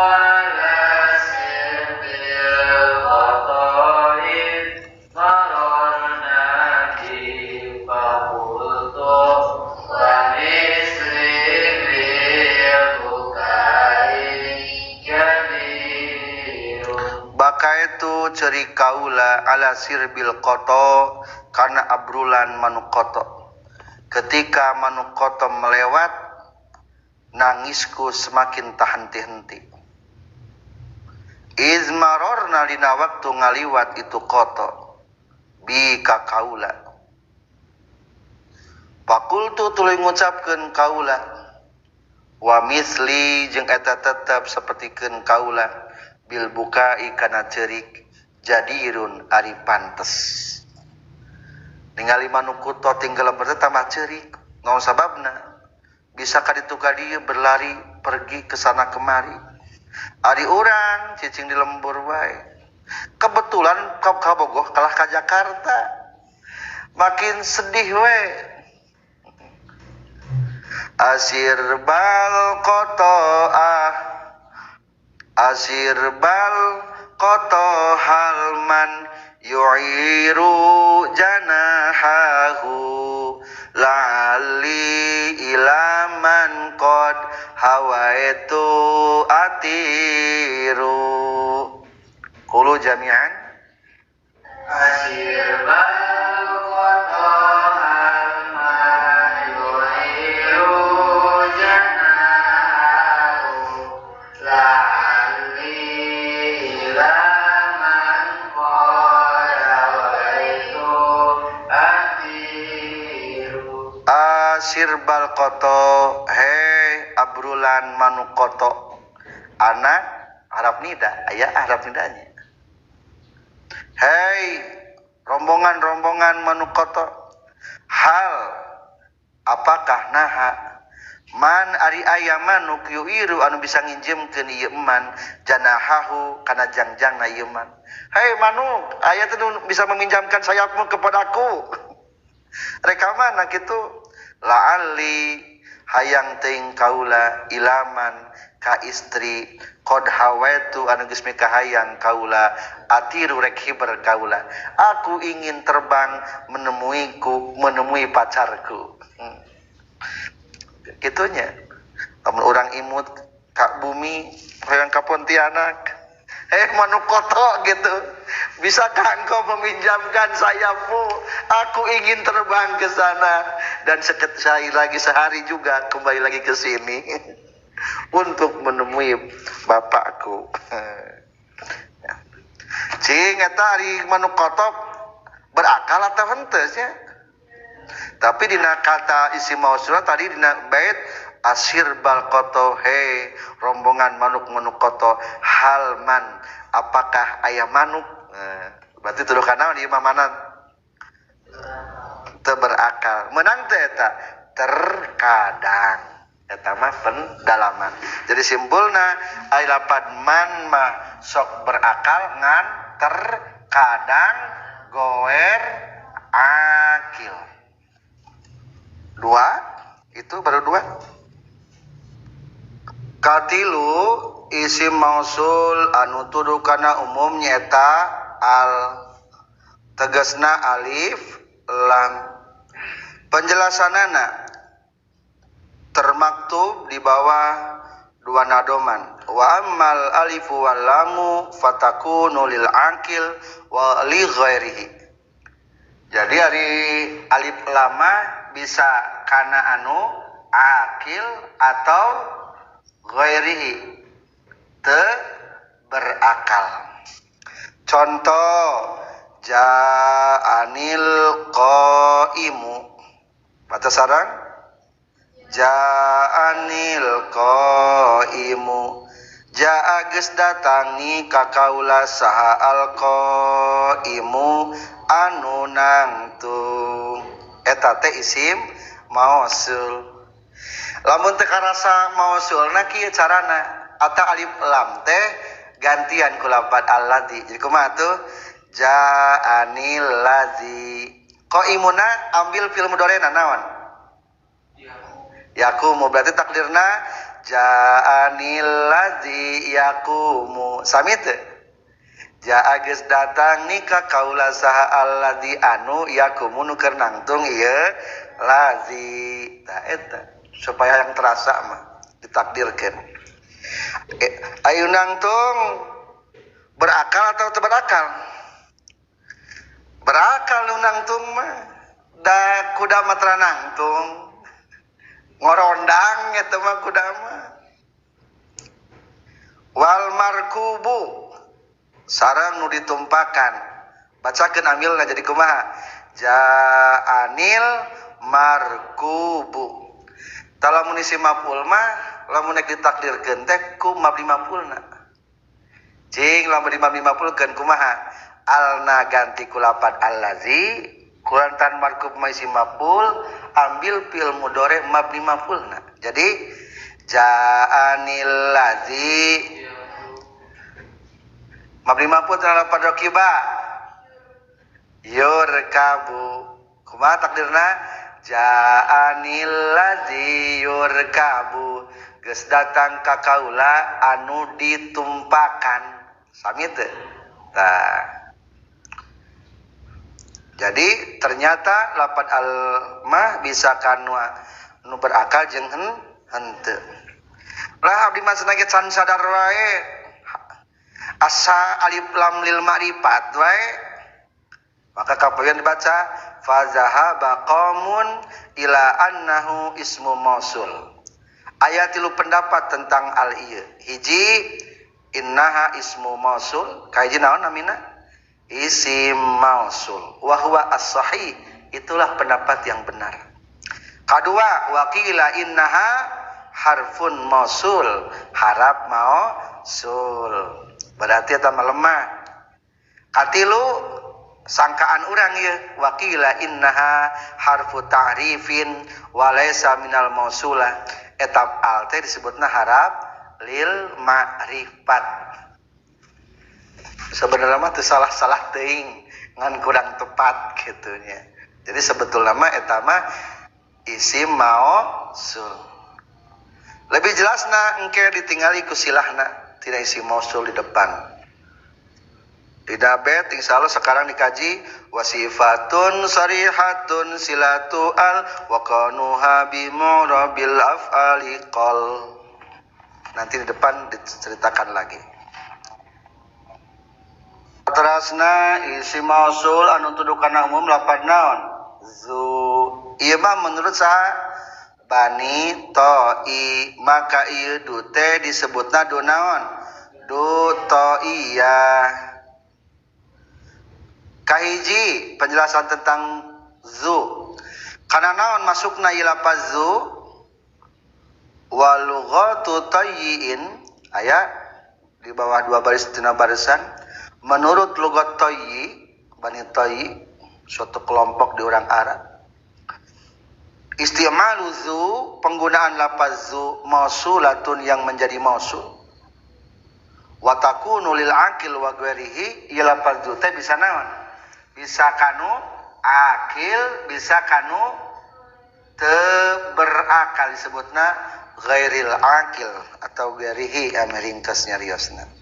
ala sirbil qata iz maror nabi faqultu wa misli bil bukai jadirun. Bakaitu ceri kaula ala sirbil koto karena abrulan manuk koto. Ketika manuk koto melewat, nangisku semakin tak henti-henti. Izmarorna dina waktu ngaliwat itu koto bi ka kaula. Fakultu tuluy ngucapkeun kaula wa misli jeung eta tetep sapertikeun kaula bil bukai kana ceurik jadirun ari pantes. Ningali manuk kuto tinggal berteh tambah ceurik. Naon sababna? Bisa kaditu ka dieu berlari pergi ke sana kemari. Ari urang cicing di lembur wae. Kebetulan ka Kabogoh kalah ka Jakarta. Makin sedih we. Asir bal kotoah asir bal koto halman yu'iru janahahu la'ali ilaman qad hawaitu atiru. Qulu jami'an. Asir bal koto halman yu'iru janahahu la'ali ilaman qad hawaitu atiru. Asirbal koto, hei abrulan manuk koto. Anak harap nida, ayah harap nidanya. Hei rombongan-rombongan manuk koto, hal apakah naha man ari aya manuk yuiru anu bisa nginjemkeun ieu man janahahu kana jangjangna ieu man. Hei manuk, aya teh nu bisa meminjamkan sayapmu kepadaku. Reka mana kitu? La'alli hayang teuing kaula ilaman ka istri qad hawaitu anu geus mikahayang kaula atiru rek hiber kaula. Aku ingin terbang menemuiku, menemui pacarku. Kitunya. Lamun urang imut ka bumi hoyong ka Pontianak. Manuk koto gitu. Bisakah engkau meminjamkan sayapmu? Aku ingin terbang ke sana dan sekali lagi sehari juga kembali lagi ke sini untuk menemui bapakku. Cing eta ari manuk koto berakal atau henteu nya? Tapi dina kata isi mausul tadi dina bait asir bal koto, he rombongan manuk-manuk koto halman apakah ayah manuk? Berarti tuduh kana di mana teu berakal. Menang teh eta terkadang eta mah pendalaman. Jadi simpulna aya lapan man mah sok berakal ngan terkadang goer akil. Dua, itu baru dua. Katilu isim mausul anu tuduh kana umum nyata al tegasna alif lam. Penjelasanana termaktub di bawah dua nadoman. Wa ammal alifu wal lamu fatakunu lil akil wa li ghairihi. Jadi ari alif lama bisa kana anu Akil atau ghairihi, teu berakal. Contoh ja'anil qaimu. Baca sarang ja'anil qaimu. Ja'a geus datang ni ka kaula saha al qaimu anu nangtung. Eta teh isim mausul. Lamun teu karasa mausulna kieu carana, atau alif lam teh gantian ku lapat alladzi. Jadi kumaha tuh? Ja'anil ladzi. Qaimuna ambil fil mudhari'na naon? Yaqumu, berarti takdirna ja'anil ladzi yaqumu. Sami teu? Ja'a geus datang ni ka kaula saha alladzi anu yaqumu nu keur nangtung ieu ladzi. Tah eta supaya yang terasa mah ditakdirkeun. Ayo nangtung berakal atau teu berakal? Berakal nu nangtung mah. Da kuda mah tara nangtung. Ngorondang eta mah kuda mah. Wal markubu sareng nu ditumpakan. Bacakeun amilna jadi kumaha? Ja'anil markubu. Tah lamun isim maf'ul mah lamun nek ditakdirkeun teh ku mabni maf'ulna. Cing lamun di mabni maf'ulkeun kumaha? Alna ganti ku lapat allazi kulantan markub ma isim maf'ul ambil fi'il mudhari mabni maf'ulna. Jadi ja'anil ladzi mabni maf'ul tina lapat rakiba yurkabu. Kumaha takdirna? Ja'anil ladzi yurkabu. Geus datang ka kaula anu ditumpakan. Sami teu? Tah. Jadi ternyata lapat al mah bisa kanu nu berakal jeung henteu. Lah abdi mah cenah ge can sadar wae. Asa alif lam lil ma'rifat wae. Maka kapayan dibaca fazahaba qaumun ila annahu ismu mausul. Aya tilu pendapat tentang al ieu. Hiji innaha ismu mausul, kahiji naon namina? Isim mausul. Wa huwa as-sahih, itulah pendapat yang benar. Kadua waqila innaha harfun mausul, harap mausul. Berarti eta mah lemah. Katilu sangkaan urang ieu waqila innaha harfu ta'rifin wa laysa minal mausulah. Eta al teh disebutna harap lil ma'rifat. Sebenarnya mah teu salah-salah teuing ngan kurang tepat kitu nya. Jadi sebetulna mah eta mah isim mausul. Lebih jelasna engke ditingali ku silahna tina isim mausul di depan. Tidak bet insyaallah sekarang dikaji wasifatun sarihatun silatu al wa qanuha bi murabil af'ali qal. Nanti di depan diceritakan lagi. Terasna isim mausul anu tuduhkeun umum lapan naon? Zu. Ieu mah menurut saha? Bani To'i. Maka ieu du teh disebutna du naon? Du to'iyah. Kahiji penjelasan tentang zu. Kana naon masukna ieu lafaz zu? Wa lughatu tayyin aya di bawah dua baris tina barisan. Menurut lugat Toyi, Bani Toyi, suatu kelompok di orang Arab, isti'malu zu, penggunaan lafaz zu mausulatun yang menjadi mausul. Wa takunu lil aqil wa ghairihi, ieu lafaz zu teh bisa naon? Bisa kanu akil, bisa kanu teu berakal, disebutna ghairil akil atau ghairihi ame ringkes nyariosna.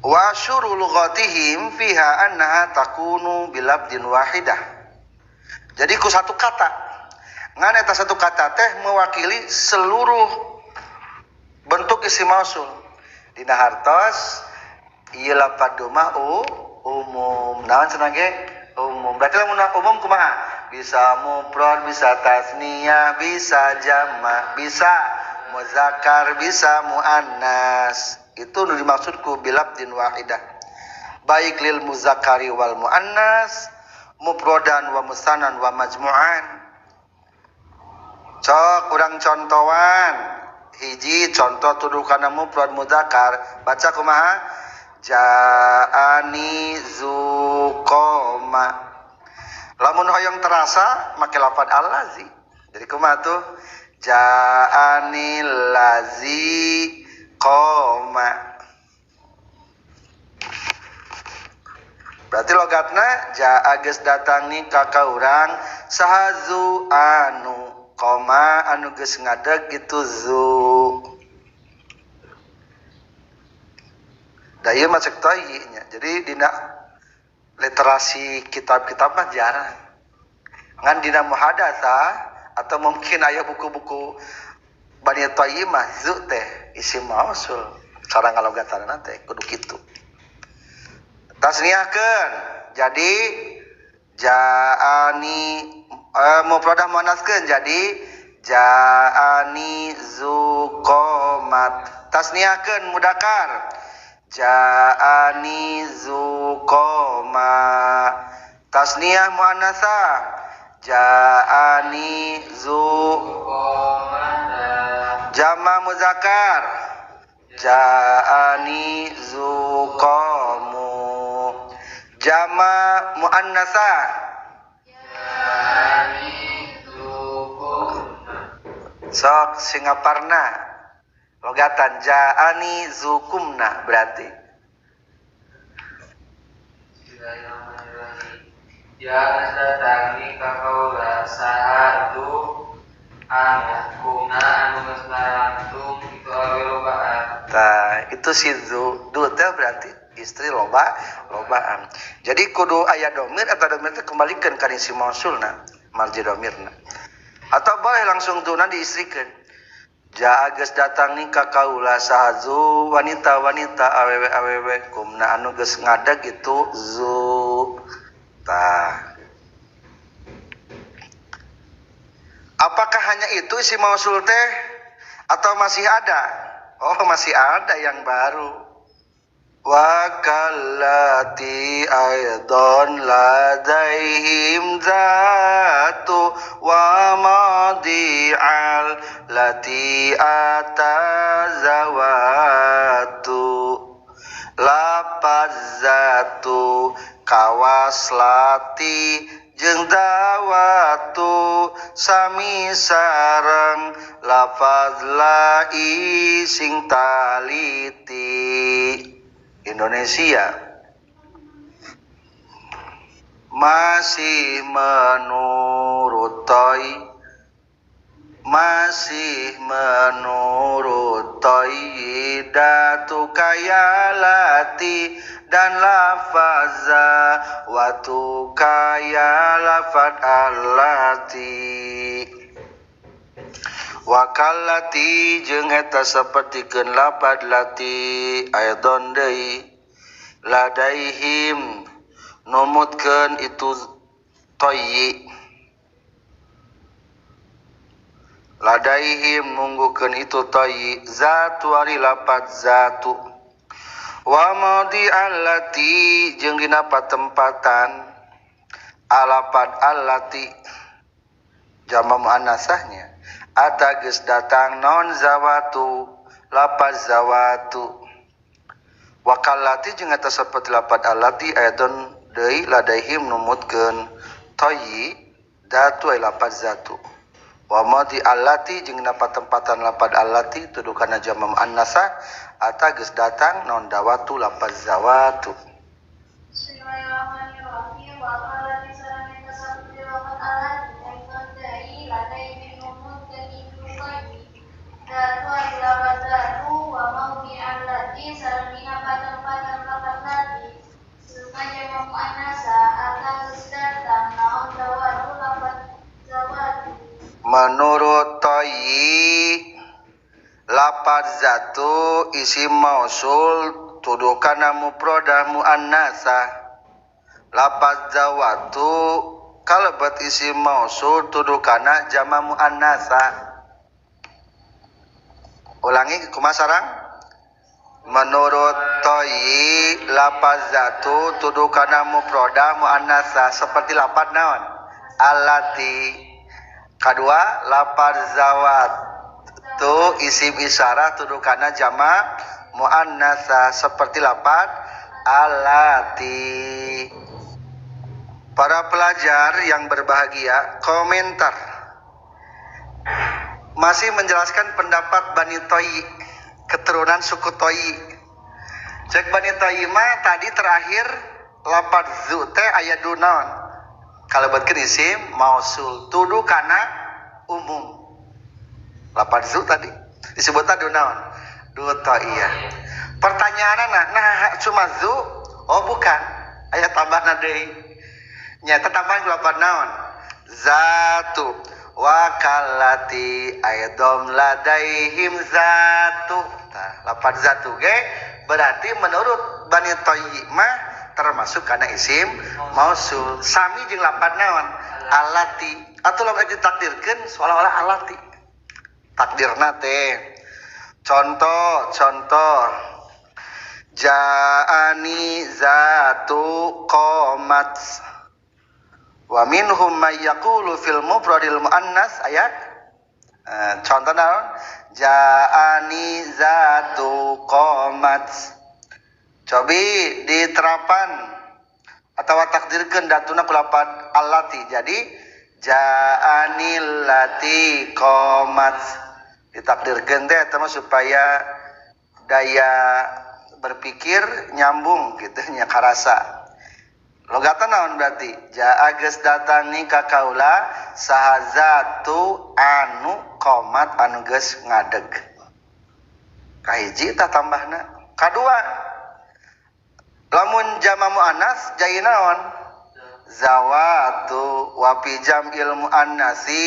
Wa syuru lughatihim fiha annaha takunu bilabdin wahidah. Jadi ku satu kata. Ngan eta satu kata teh mewakili seluruh bentuk isim mausul. Dina hartos ieu lapad domah umum. Naon cenah ge? Umum. Berarti lamun umum kumaha? Bisa mufrad, bisa tasniyah, bisa jamak, bisa muzakkar, bisa muannas. Itu nu dimaksudku bilabdin wahidah. Baik lil muzakkari wal muannas, mufradan wa musannan wa majmu'an. Cok urang contohan. Hiji contoh tuduh kana mufrad muzakkar, baca kumaha? Ja'ani zuqoma. Lamun hoyong terasa make lafad allazi. Jadi kumaha tuh? Ja'ani lazi qoma. Berarti logatna ja'a geus datang ni ka urang saha zu anu koma anu geus ngadeg itu zu. Da ieu mah cek toyi nya. Jadi dina literasi kitab-kitab mah jarang. Ngan dina muhadatsah atau mungkin aya buku-buku Bani Toyi mah zu teh isim mausul. Cara ngalogatanna teh kudu kitu. Tasniahkeun. Jadi ja'ani mufradah muannaskeun jadi ja'ani zuqomat. Tasniahkeun mudakar. Ja'ani zuqoma. Tasniah muannasah. Ja'ani zuqomata. Jama muzakkar. Ja'ani zuqamu. Jama muannasah. Ja'ani zuqumna. Sok singaparna. Logatan ja'ani zukumna berarti Bismillahirrahmanirrahim. Ya datangi ka kaula saha itu anu kumna anu geus narantung itu awe lobaan. Tah, itu si zu du teh berarti istri loba lobaan. Jadi kudu aya domir atau domir teh kembalikeun ka si mausulna, marji domirna. Atau boleh langsung duna diistrikeun. Ja'a geus datang ni ka kaula saha zu wanita-wanita awewe-awewe kumna anu geus ngadeg itu zu. Tah. Apakah hanya itu isi mausul teh atau masih ada? Oh, masih ada yang baru. Wa kallati aidan ladaihim zatu wa madi'al lati atazawatu lapazatu kawaslati jeung dawatu sami sareng lafaz lai sing taliti. Indonesia masih menurut toi, masih menurut toi datu kaya lati dan lafaza watu kaya lafad alati. Wakalati jeung eta sapertikeun lapad lati aidon deui ladaihim numutkeun itu toyi, ladaihim nunggukeun itu toyi zatu ari lapad zatu. Wa madi allati jeung dina patempatan alapad allati jama muannasahnya ata geus datang non zawatu lapaz zawatu. Wakallati jeung eta saperti lapad allati aidon deui ladaihim numutkeun toyi datu ay lapaz zatu. Wa madi allati jeung dina patempatan lapad allati tudukana jama muannasah ata geus datang non dawatu lapaz zawatu. Bismillahirrahmanirrahim. Wa qala sareng eta saperti lapad allati aidon deui ladaihim numutkeun itu toyi datu ay lapad zatu wa maudi allati sareng dina patempatan lapad lati sedulurna jama muannasah ata geus datang naon dawatu lapad zawatu. Menurut toyi lapad zatu isim mausul tudukana mufradah muannasah, lapad zawatu kalebet isim mausul tuduh kana jama muannatsa. Ulangi kumaha sarang? Menurut Toyi lapaz zatu tuduh kana mufradah muannatsa seperti lapaz naon? Allati. Kadua lapaz zawat tu isim isyarah tuduh kana jama muannatsa seperti lapaz allati. Para pelajar yang berbahagia, komentar. Masih menjelaskan pendapat Bani Toyi, keturunan suku Toyi. Cek Bani Toyi mah tadi terakhir lapaz zu teh aya du naon? Kalebetkeun isim mausul tuduh kana umum. Lapaz zu tadi disebutna du naon? Du toiyah. Pertanyaanna, nah cuma zu? Oh bukan, aya tambahna deui. Nyata tambahan lapaz naon? Zatu wa kallati aidom ladaihim zatu. Tah, lapaz zatu ge berarti menurut Bani Toyi mah termasuk kana isim mausul. Sami jeung lapaz naon? Allati. Atau lamun ditakdirkeun seolah-olah allati. Takdirna teh. Contoh, contoh. Ja'ani zatu qomat. Wa minhum may yaqulu fil mufradil muannas ayat. Contoh naon? Ja'ani zatu qomat. Cobi diterapan atau takdirkeun datuna ku lapaz allati. Jadi ja'ani lati qomat. Ditakdirkeun teh eta mah supaya daya berpikir nyambung gitu nya karasa. Logatan naon berarti? Ja'a geus datang ni ka kaula saha zatu anu qomat anu geus ngadeg. Kahiji tah tambahna. Kadua lamun jama muannas jadi naon? Zawatu wa fi jam'il muannasi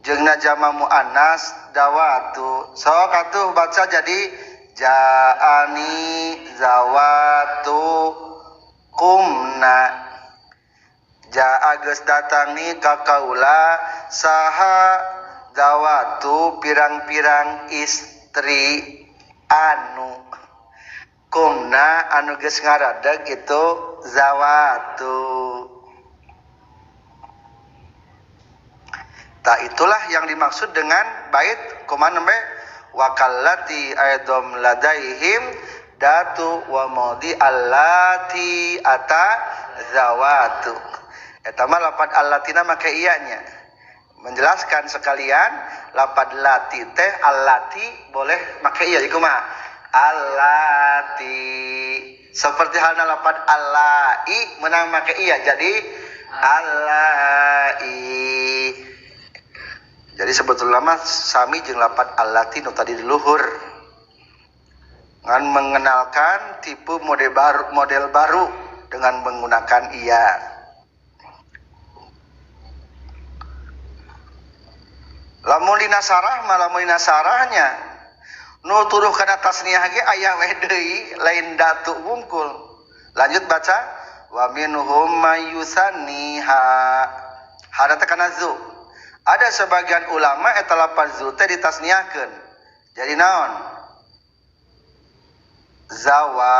jeung jama muannas dawatu. Sok atuh baca jadi ja'ani zawatu kumna. Ja'a geus datang ni ka kaula saha zawatu pirang-pirang istri anu kumna anu geus ngaradeg itu zawatu. Tak itulah yang dimaksud dengan bait kumaha nembe wakallati aidom ladaihim datu wa maudi allati ata zawatu. Eta mah lapad allatina make iya nya. Menjelaskan sekalian lapad lati teh allati boleh make iya kumaha? Allati. Seperti halna lapad allai menang make iya jadi allai. Jadi sebetulnya mah sami jeung lapad allati nu tadi di luhur. Ngan mengenalkan tipe model baru dengan menggunakan iya. Lamun dina sarah mah lamun dina sarahnya nu tuduh kana tasniah ge aya we deui lain datu wungkul. Lanjut baca wa minhum mayusaniha. Hada teh kana zu. Ada sebagian ulama eta lapaz zu teh ditasniahkeun. Jadi naon? Zawa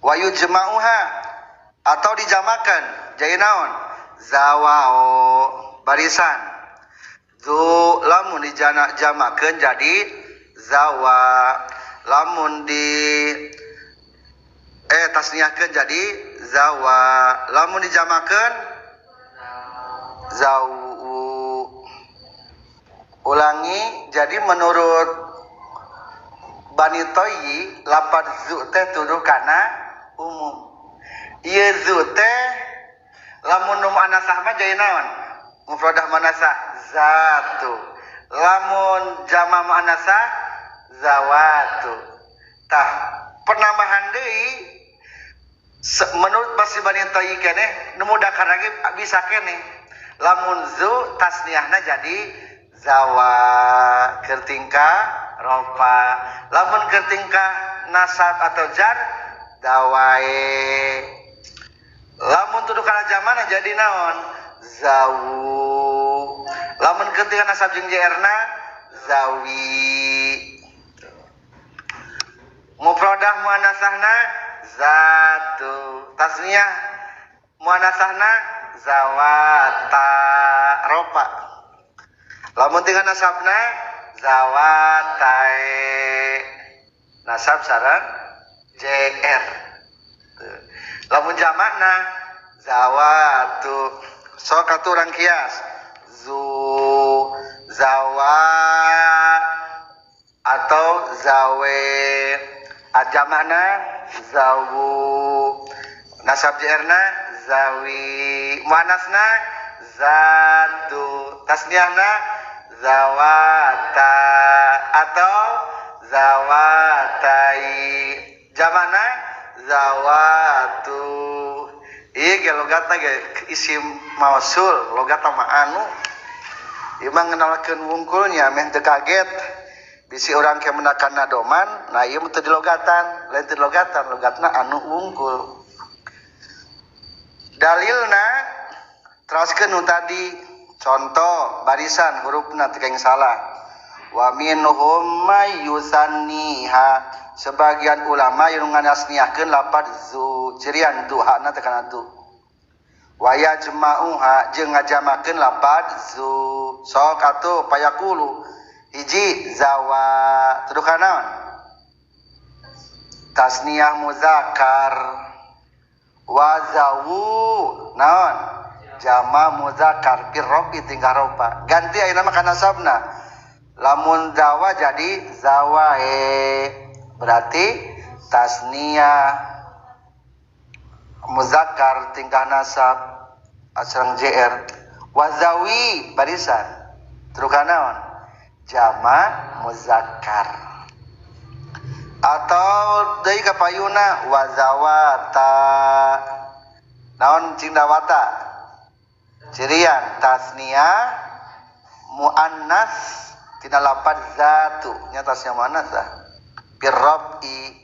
wa yujma'uha atau dijamakan jadi naon? Zawao barisan. Zu lamun dijamakeun jadi zawa, lamun di tasniahkeun jadi zawa, lamun dijamakeun zau. Ulangi, jadi menurut Bani Toyi lapaz zu teh tuduh kana umum. Ieu zu teh lamun nu muannasah mah jadi naon? Mufradah muannasah zatu. Lamun jama muannasah zawatu. Tah penambahan deui menurut masih Bani Toyi keneh nu mudakar lagi bisa keneh. Lamun zu tasniahna jadi zawa kertingkah ropa, lamun kertingkah nasab atau jar dawae. Lamun tuduh kana jamana jadi naon? Zawu. Lamun ketika nasab jeung JR-na zawi. Mufradah muannasahna zatu. Tasniyah muannasahna zawata ropa. Lamun tinggal nasabna zawatae. Nasab sareng JR. Lamun jamakna zawatu. Sok atuh urang kias. Zu, zawa atau zawe. Jamakna zawu. Nasab JR-na zawi. Muannasna zatu. Tasniyahna zawata atau zawatai. Jamakna zawatu. Ieu ge logatna ge isim mausul, logatna mah anu. Ieu mah ngenalkeun wungkulnya meh teu kaget. Bisi urang ke menakan nadoman, nah ieu mah teu dilogatan, lain teu dilogatan, logatna anu wungkul. Dalilna teraskeun nu tadi, contoh barisan hurufna teu keng salah. Wa minhum may yusanniha, sebagian ulama yang nganasniahkeun lapad zu, cirian duhana teu kana du. Wa yajma'uha jeung ngajamakeun lapad zu. Sok atuh payaqulu hiji zawa tuduh kana naon? Tasniyah muzakkar. Wa zawu naon? Jama muzakkar firrofi tingkah ropa. Ganti ayeuna mah kana nasabna. Lamun zawa jadi zawae, berarti tasniyah muzakkar tingkah nasab asrang JR. Wazawi barisan tuduh naon? Jama muzakkar. Atau deui ka payuna wazawata naon cing dawata? Cirian tasniyah muannas tina lapad zatu nya tasniyah muannas lah birrafi.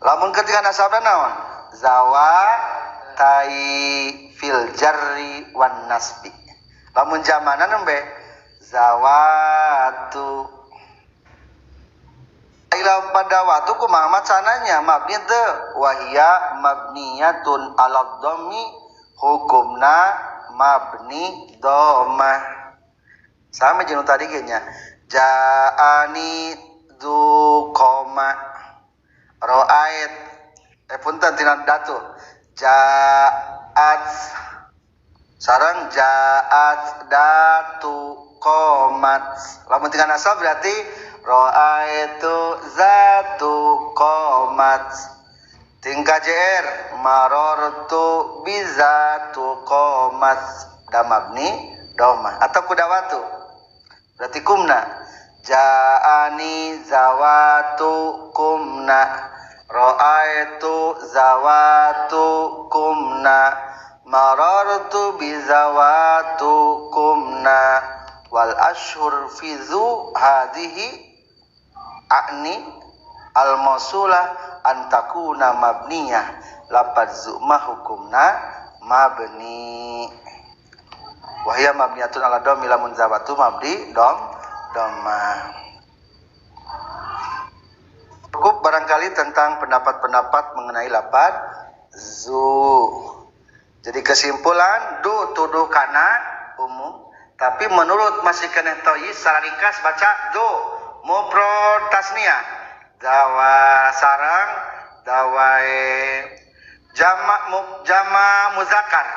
Lamun ketika nasabna naon? Zawa tai fil jarri wan nasbi. Lamun jamana nembe zawatu. Ila pada waktu kumaha macananya mabni teu wahia mabniyatun ala dhammi, hukumna mabni dhammah. Sama jeung tadi ge nya. Ja'ani du koma ra'ait punten tina datu ja'at sareng ja'at datu komat. Lamun tinggal nasab berarti ra'aitu zatu komat. Tingkah JR marortu bizatu komat damabni domah atau kudawatu berarti kumna. Ja'ani zawatu kumna, ra'aitu zawatu kumna, marartu bizawatu kumna. Wal ashhur fi zu hadhihi a'ni al mausulah an takuna mabniyah. Lapad zu ma hukumna mabni. Wahia mabniyatun ala dhammi lamun zawatu mabni dom dhamma. Cukup barangkali tentang pendapat-pendapat mengenai lapad zu. Jadi kesimpulan du tuduh kana umum, tapi menurut masih keneh toyi secara ringkas baca du mufrad tasniyah dawa sarang dawae jama muzakkar.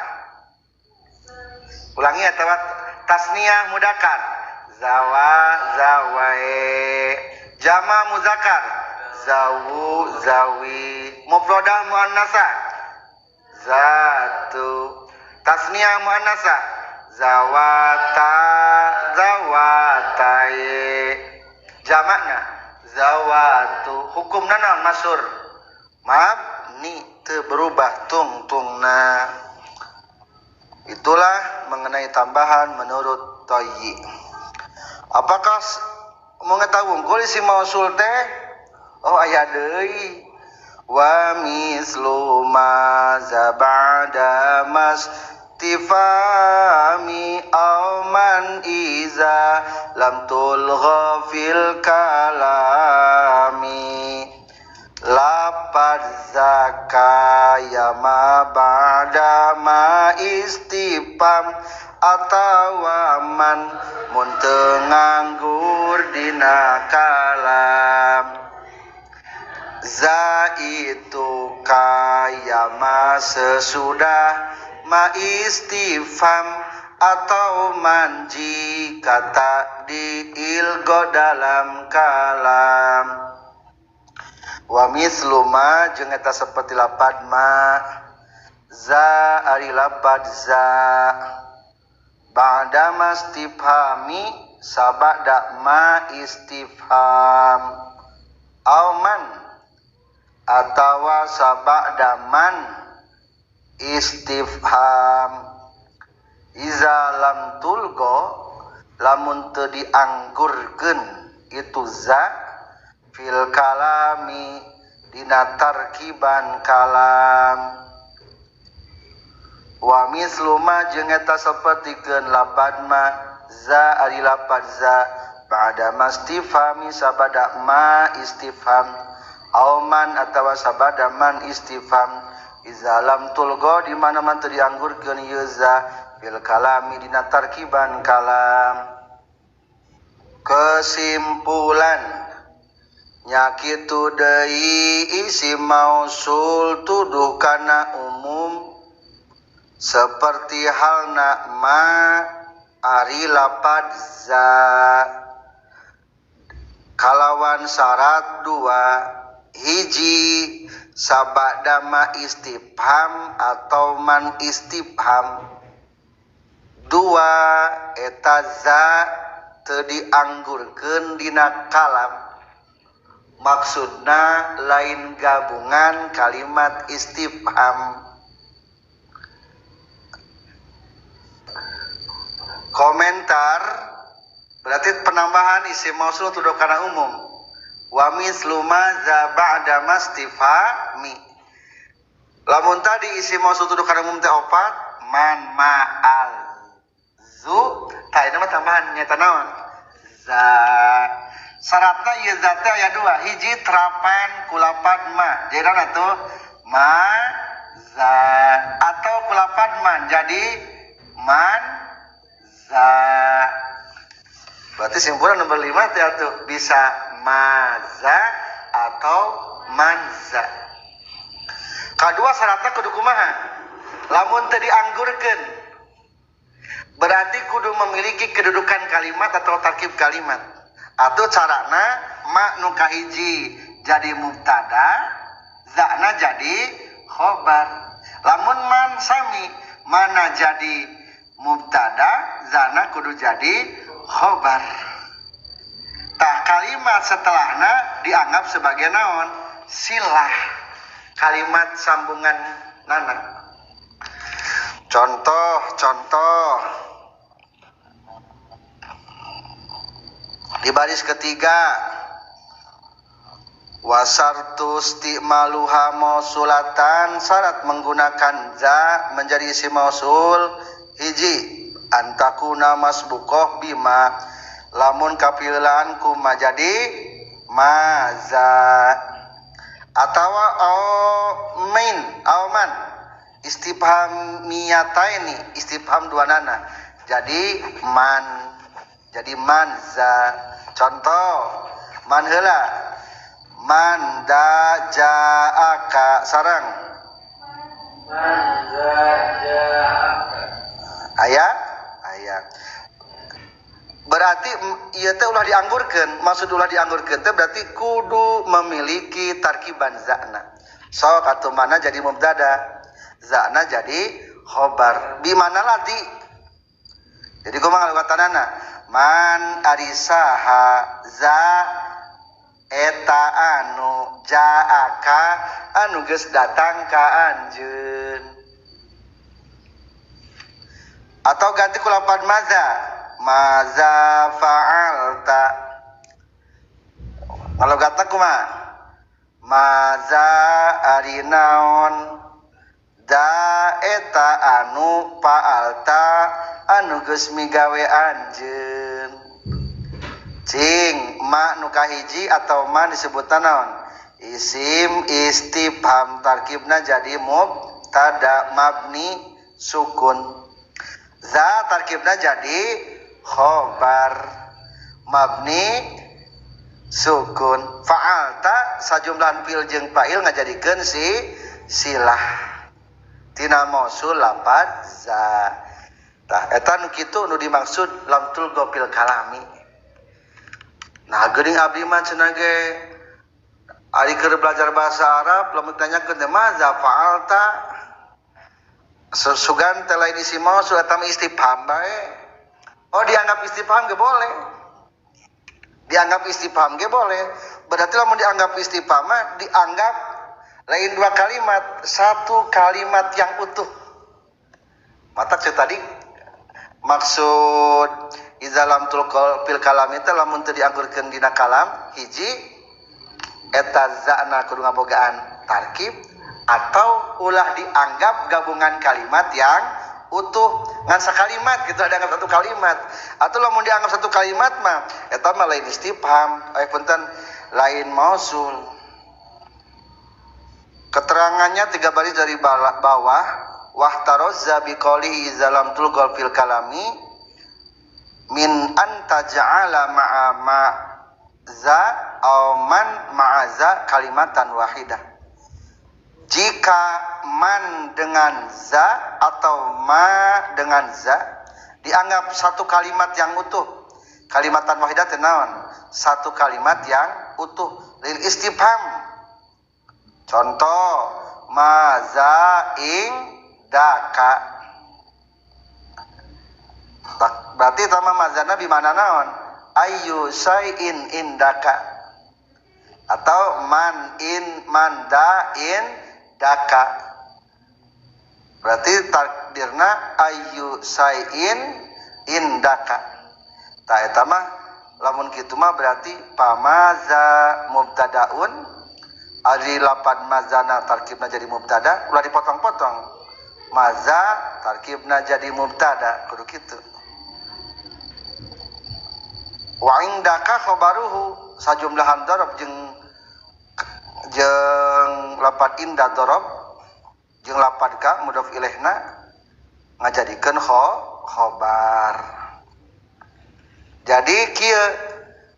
Ulangi ya tasniyah mudakar zawa zawae, jama muzakkar zawu zawi, mufradah muannasah zatu, tasniyah muannasah zawata zawatae, jamakna zawatu. Hukumna naon masur mabni teu berubah tungtungna. Itulah mengenai tambahan menurut Toyi. Apakah mengetahui wungkul isi mausul teh? Oh aya deui. Wa mislu ma za ba'da mastifami aw man iza lam tulgha fil kalami. Lapad zakaya ma ba'da ma istifham atawa man mun teu nganggur dina kalam. Za itu kaya ma sesudah ma istifham atau man jika tak diilgo dalam kalam. Wa mislu ma jeung eta saperti lapad ma za ari lapad za ba'da mastifhami sabada ma istifham aw man atawa sabada man istifham. Iza lam tulgo lamun teu dianggurkeun itu za fil kalami dina tarkiban kalam. Wa mislu ma jeung eta sapertikeun lapad ma za ari lapad za ba'da mastifhami sabada ma istifham aw man atawa sabada man istifham. Iza lam tulgo di mana man teu dianggurkeun ieu za fil kalami dina tarkiban kalam. Kesimpulan nya kitu deui isi mausul tuduh kana umum seperti halna ma ari lapad za kalawan syarat dua hiji sabada ma istifham atau man istifham, dua eta za teu dianggurkeun dina kalam. Maksudna lain gabungan kalimat istifham. Komentar berarti penambahan isim mausul tuduh kana umum. Wa mislu ma za ba'da mastifhami. Lamun tadi isim mausul tuduh kana umum teh opat man ma al zu, tah ieu mah tambahan nyata naon? Za. Syaratna ieu za teh aya dua, hiji terapan kulapan ma. Jadi naon atuh? Ma za atau kulapan man jadi man za. Berarti simpulan nomor 5 teh atuh bisa maza atau manza. Kadua syaratna kudu kumaha? Lamun teu dianggurkeun berarti kudu memiliki kedudukan kalimat atau tarkib kalimat. Atau carana ma nu kahiji jadi mubtada, zana jadi khobar. Lamun man sami mana jadi mubtada, zana kudu jadi khobar. Tah kalimat setelahna dianggap sebagai naon? Silah. Kalimat sambungan nana. Contoh, di baris ketiga wasartu istimaluha mausulatan, syarat menggunakan za menjadi isim mausul hiji antakuna masbuqah bima lamun kapilaan kuma jadi maza atawa au min au man istifhamiyataini istifham dua nana jadi man jadi manza. Contoh man heula man da jaaka sarang man da jaaka aya aya berarti ieu teh ulah dianggurkeun. Maksud ulah dianggurkeun teh berarti kudu memiliki tarkiban zana. Sok atuh mana jadi mubtada, zana jadi khobar. Bi mana ladi? Jadi kumaha kalukatanana? Man arisaha za eta anu jaaka anu geus datang ka anjeun. Atau ganti ku lapan maza, maza fa'alta. Kalau gata kumaha? Maza ari naon da eta anu fa'alta anu geus migawe anjeun. Cing ma nu kahiji atau ma disebutna naon? Isim istifham tarkibna jadi mubtada mabni sukun. Za tarkibna jadi khobar mabni sukun. Fa'alta sajumlahan fi'il jeung fa'il ngajadikeun si silah tina mausul lapad za. Tah eta nu kitu nu dimaksud lam tulgo fil kalami. Nah geuning abdi mah cenah ge ari keur belajar bahasa Arab lamun ditanyakeun teh maza fa'alta sugan teh lain isi mausul eta mah istifham bae. Oh dianggap istifham ge boleh. Dianggap istifham ge boleh. Berarti lamun dianggap istifham mah dianggap lain dua kalimat, satu kalimat yang utuh. Mata tadi maksud iza lam tulqal fil kalam itu lamun teu dianggurkeun dina kalam hiji eta za'na kudu ngabogaan tarkib atau ulah dianggap gabungan kalimat yang utuh ngan sakalimat gitu ada anggap satu kalimat atau lamun dianggap satu kalimat mah eta mah lain istifham punten lain mausul. Keterangannya tiga baris dari bawah wahtarozza biqaulihi iza lam tulqal fil kalami min an taj'ala ma'a ma za aw man ma'aza kalimatan wahidah. Jika man dengan za atau ma dengan za dianggap satu kalimat yang utuh. Kalimatan wahidah teh naon? Satu kalimat yang utuh lil istifham. Contoh maza ing daka. Berarti tama mazana bi mana naon? Ayu syai'in indaka. Atau man in man da in daka. Berarti takdirna ayu syai'in indaka. Tah eta mah lamun kitu mah berarti pamaza mubtadaun ari lapan mazana tarkibna jadi mubtada ulah dipotong-potong. Maza tarkibna jadi mubtada kudu kitu. Wa indaka khabaruhu sajumlahan dorob jeung lapan inda dorob jeung lapan ka mudhof ilaihna ngajadikeun khobar. Jadi kieu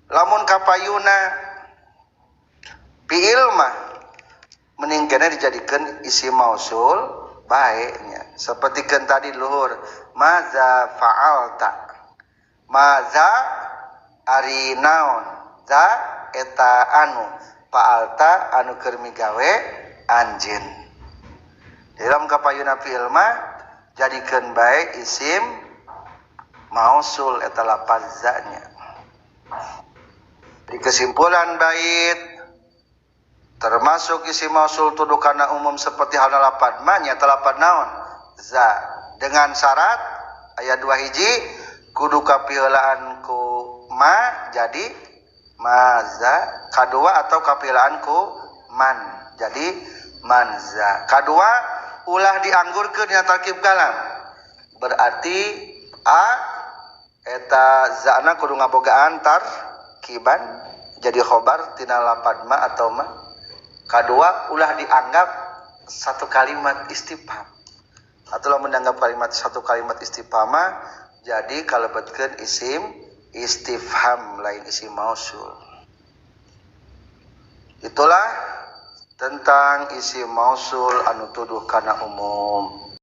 lamun kapayuna fi'il mah mending kena dijadikeun isi mausul bae nya. Sapertikeun tadi luhur maza fa'alta. Maza ari naon za eta anu fa'alta anu keur migawe anjeun. Dalam kapayuna fi'il mah jadikeun bae isim mausul eta lapaz za-nya. Di kesimpulan bait termasuk isi mausul tuduh kana umum seperti halna lapad ma nya lapad naon za dengan syarat aya dua hiji kudu kapiheulaan ku ma jadi maza, kadua atau kapiheulaan ku man jadi manza. Kadua ulah dianggurkeun dina tarkib kalam berarti a eta za'na kudu ngabogaan tarkiban jadi khobar tina lapad ma atau ma. Kadua ulah dianggap satu kalimat istifham atau lamun dianggap kalimat satu kalimat istifham jadi kalebetkeun isim istifham lain isim mausul. Itulah tentang isim mausul anu tuduh kana umum.